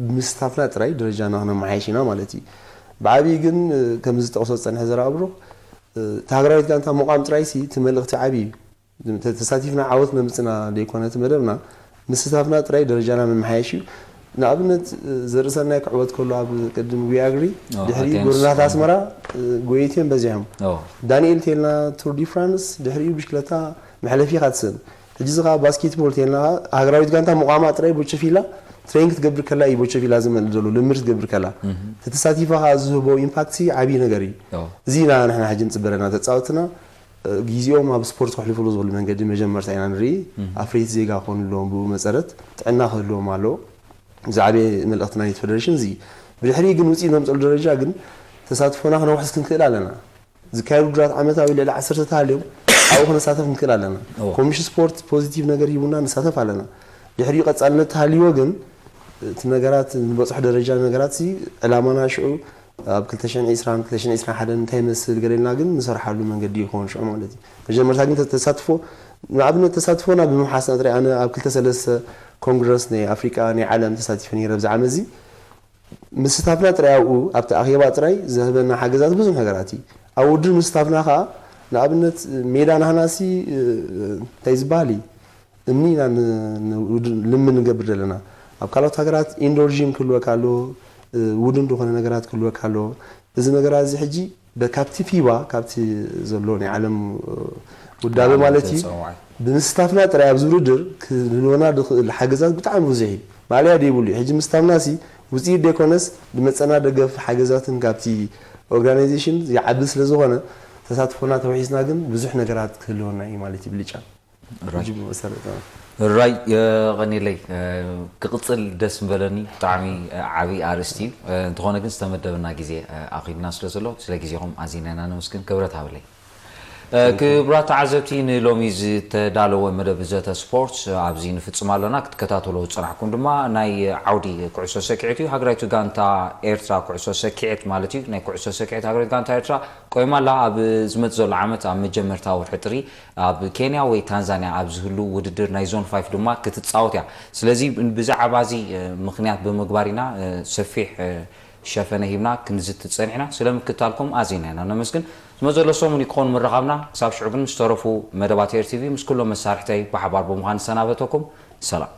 ብምስታፍና ጥራይ ደረጃና ክነመሓየሽ ኢና ማለት እዩ። ብዓብዪ ግን ከምዚ ዝጠቕሶ ዝፀንሐ ዘረባ ብሩኽ እቲ ሃገራዊት ጋንታ ምቋም ጥራይ ሲ እቲ መልእኽቲ ዓብዪ እዩ። ተሳቲፍና ዓወት ነምፅና ዘይኮነ እቲ መደብና ምስታፍና ጥራይ ደረጃና ምምሓየሽ እዩ። ንኣብነት ዘርእሰናይ ክዕወት ከሎ ኣብ ቅድም ዊኣግሪ ድሕሪ ጎደናታት ኣስመራ ጎየይትዮም በዚሖም። ዳንኤል ቴልና ቱር ዲ ፍራንስ ድሕሪኡ ብሽክለታ መሕለፊ ኢኻ ትስእን። ሕጂ እዚ ከዓ ባስኬትቦል ቴልና ሃገራዊት ጋንታ ምቋማ ጥራይ ቦቸፊላ ትሬን ክትገብር ከላ እዩ ቦቸፊላ ዝመል ዘሎ ልምድ ክትገብር ከላ ተተሳቲፋ ከዓ ዝህቦ ኢምፓክት ዓብዪ ነገር እዩ። እዚ ኢና ንሕና ሕጂ ንፅበ ኣለና ተፃወትና ግዜኦም ኣብ ስፖርት ከሕልፉሉ ዝኽእሉ መንገዲ መጀመርታ ኢና ንርኢ። ኣፍረይቲ ዜጋ ክኾኑ ኣለዎም። ብኡ መፀረት ጥዕና ክህልዎም ኣለዎ። ዝዓበየ መልእኽቲ ናይቲ ፌደሬሽን እዚ እዩ። ብድሕሪ ግን ውፅኢት ነምፀሉ ደረጃ ግን ተሳትፎና ክነውሕስ ክንክእል ኣለና። ዝካየዱ ውድድራት ዓመታዊ ልዕሊ ዓሰርተ ተሃልዮም ኣብኡ ክነሳተፍ ንክእል ኣለና። ኮሚሽን ስፖርት ፖዚቲቭ ነገር ሂቡና ንሳተፍ ኣለና። ድሕሪኡ ቀፃልነት ተሃልይዎ ግን እቲ ነገራት ንበፅሖ ደረጃ ነገራት ሲ ዕላማና ሽዑ ኣብ ክልተ ሽሕን ዕስራን ክልተ ሽሕን ዕስራን ሓደን እንታይ ይመስል ገለ ኢልና ግን ንሰርሓሉ መንገዲ ይኸውን ሽዑ ማለት እዩ። መጀመርታ ግን ተሳትፎ ንኣብነት ተሳትፎና ብምውሓስ ጥራይ ኣነ ኣብ ክልተ ሰለስተ ኮንግረስ ናይ ኣፍሪቃ ናይ ዓለም ተሳቲፈ ነይረ ኣብዚ ዓመት እዚ ምስታፍና ጥራይ ኣብኡ ኣብቲ ኣኼባ ጥራይ ዝህበና ሓገዛት ብዙሕ ነገራት እዩ። ኣብ ውድድር ምስታፍና ከዓ ንኣብነት ሜዳ ናህናሲ እንታይ ዝበሃል እዩ እምኒ ኢና ልምን ንገብር ዘለና። ኣብ ካልኦት ሃገራት ኢንዶር ጂም ክህልወካ ኣለዎ፣ ውድን ዝኾነ ነገራት ክህልወካ ኣለዎ። እዚ ነገራት እዚ ሕጂ ካብቲ ፊባ ካብቲ ዘሎ ናይ ዓለም ውዳበ ማለት እዩ ብምስታፍና ጥራይ ኣብዚ ውድድር ክህልወና ዝኽእል ሓገዛት ብጣዕሚ ብዙሕ እዩ። ማእለያ ዘይብሉ እዩ። ሕጂ ምስታፍና ሲ ውፅኢት ዘይኮነስ ዝመፀና ደገፍ ሓገዛትን ካብቲ ኦርጋናይዜሽን ይዓቢ ስለ ዝኾነ ተሳትፎና ተውሒስና ግን ብዙሕ ነገራት ክህልወና እዩ ማለት እዩ ብልጫ። ሕጂ ብመሰረታ ራይ የቐኒለይ ክቕፅል ደስ ምበለኒ። ብጣዕሚ ዓብዪ ኣርእስቲ እዩ። እንተኾነ ግን ዝተመደበና ግዜ ኣኺልና ስለ ዘሎ ስለ ግዜኹም ኣዚና ኢና ነመስግን። ክብረት ሃብለይ። ክቡራት ተዓዘብቲ ንሎሚ ዝተዳለወ መደብ ዘተ ስፖርት ኣብዚ ንፍፅም ኣለና። ክትከታተሎ ዝፀናሕኩም ድማ ናይ ዓውዲ ኩዕሶ ሰኪዔት እዩ። ሃገራዊት ጋንታ ኤርትራ ኩዕሶ ሰኪዔት ማለት እዩ። ናይ ኩዕሶ ሰኪዔት ሃገራዊት ጋንታ ኤርትራ ቆይማ ኣላ። ኣብ ዝመፅ ዘሎ ዓመት ኣብ መጀመርታ ወርሒ ጥሪ ኣብ ኬንያ ወይ ታንዛንያ ኣብ ዝህሉ ውድድር ናይ ዞን ፋይፍ ድማ ክትፃወት እያ። ስለዚ ብዛዕባ እዚ ምክንያት ብምግባር ኢና ሰፊሕ ሸፈነ ሂብና ክንዝቲ ፀኒሕና። ስለ ምክታልኩም ኣዚና ኢና ነመስግን። ዝመዘሎ ሰሙን ይክኾን ምረኻብና። ክሳብ ሽዑ ግን ዝተረፉ መደባት ኤርቲቪ ምስ ኩሎም መሳርሕተይ ብሓባር ብምዃን ዝሰናበተኩም ሰላም።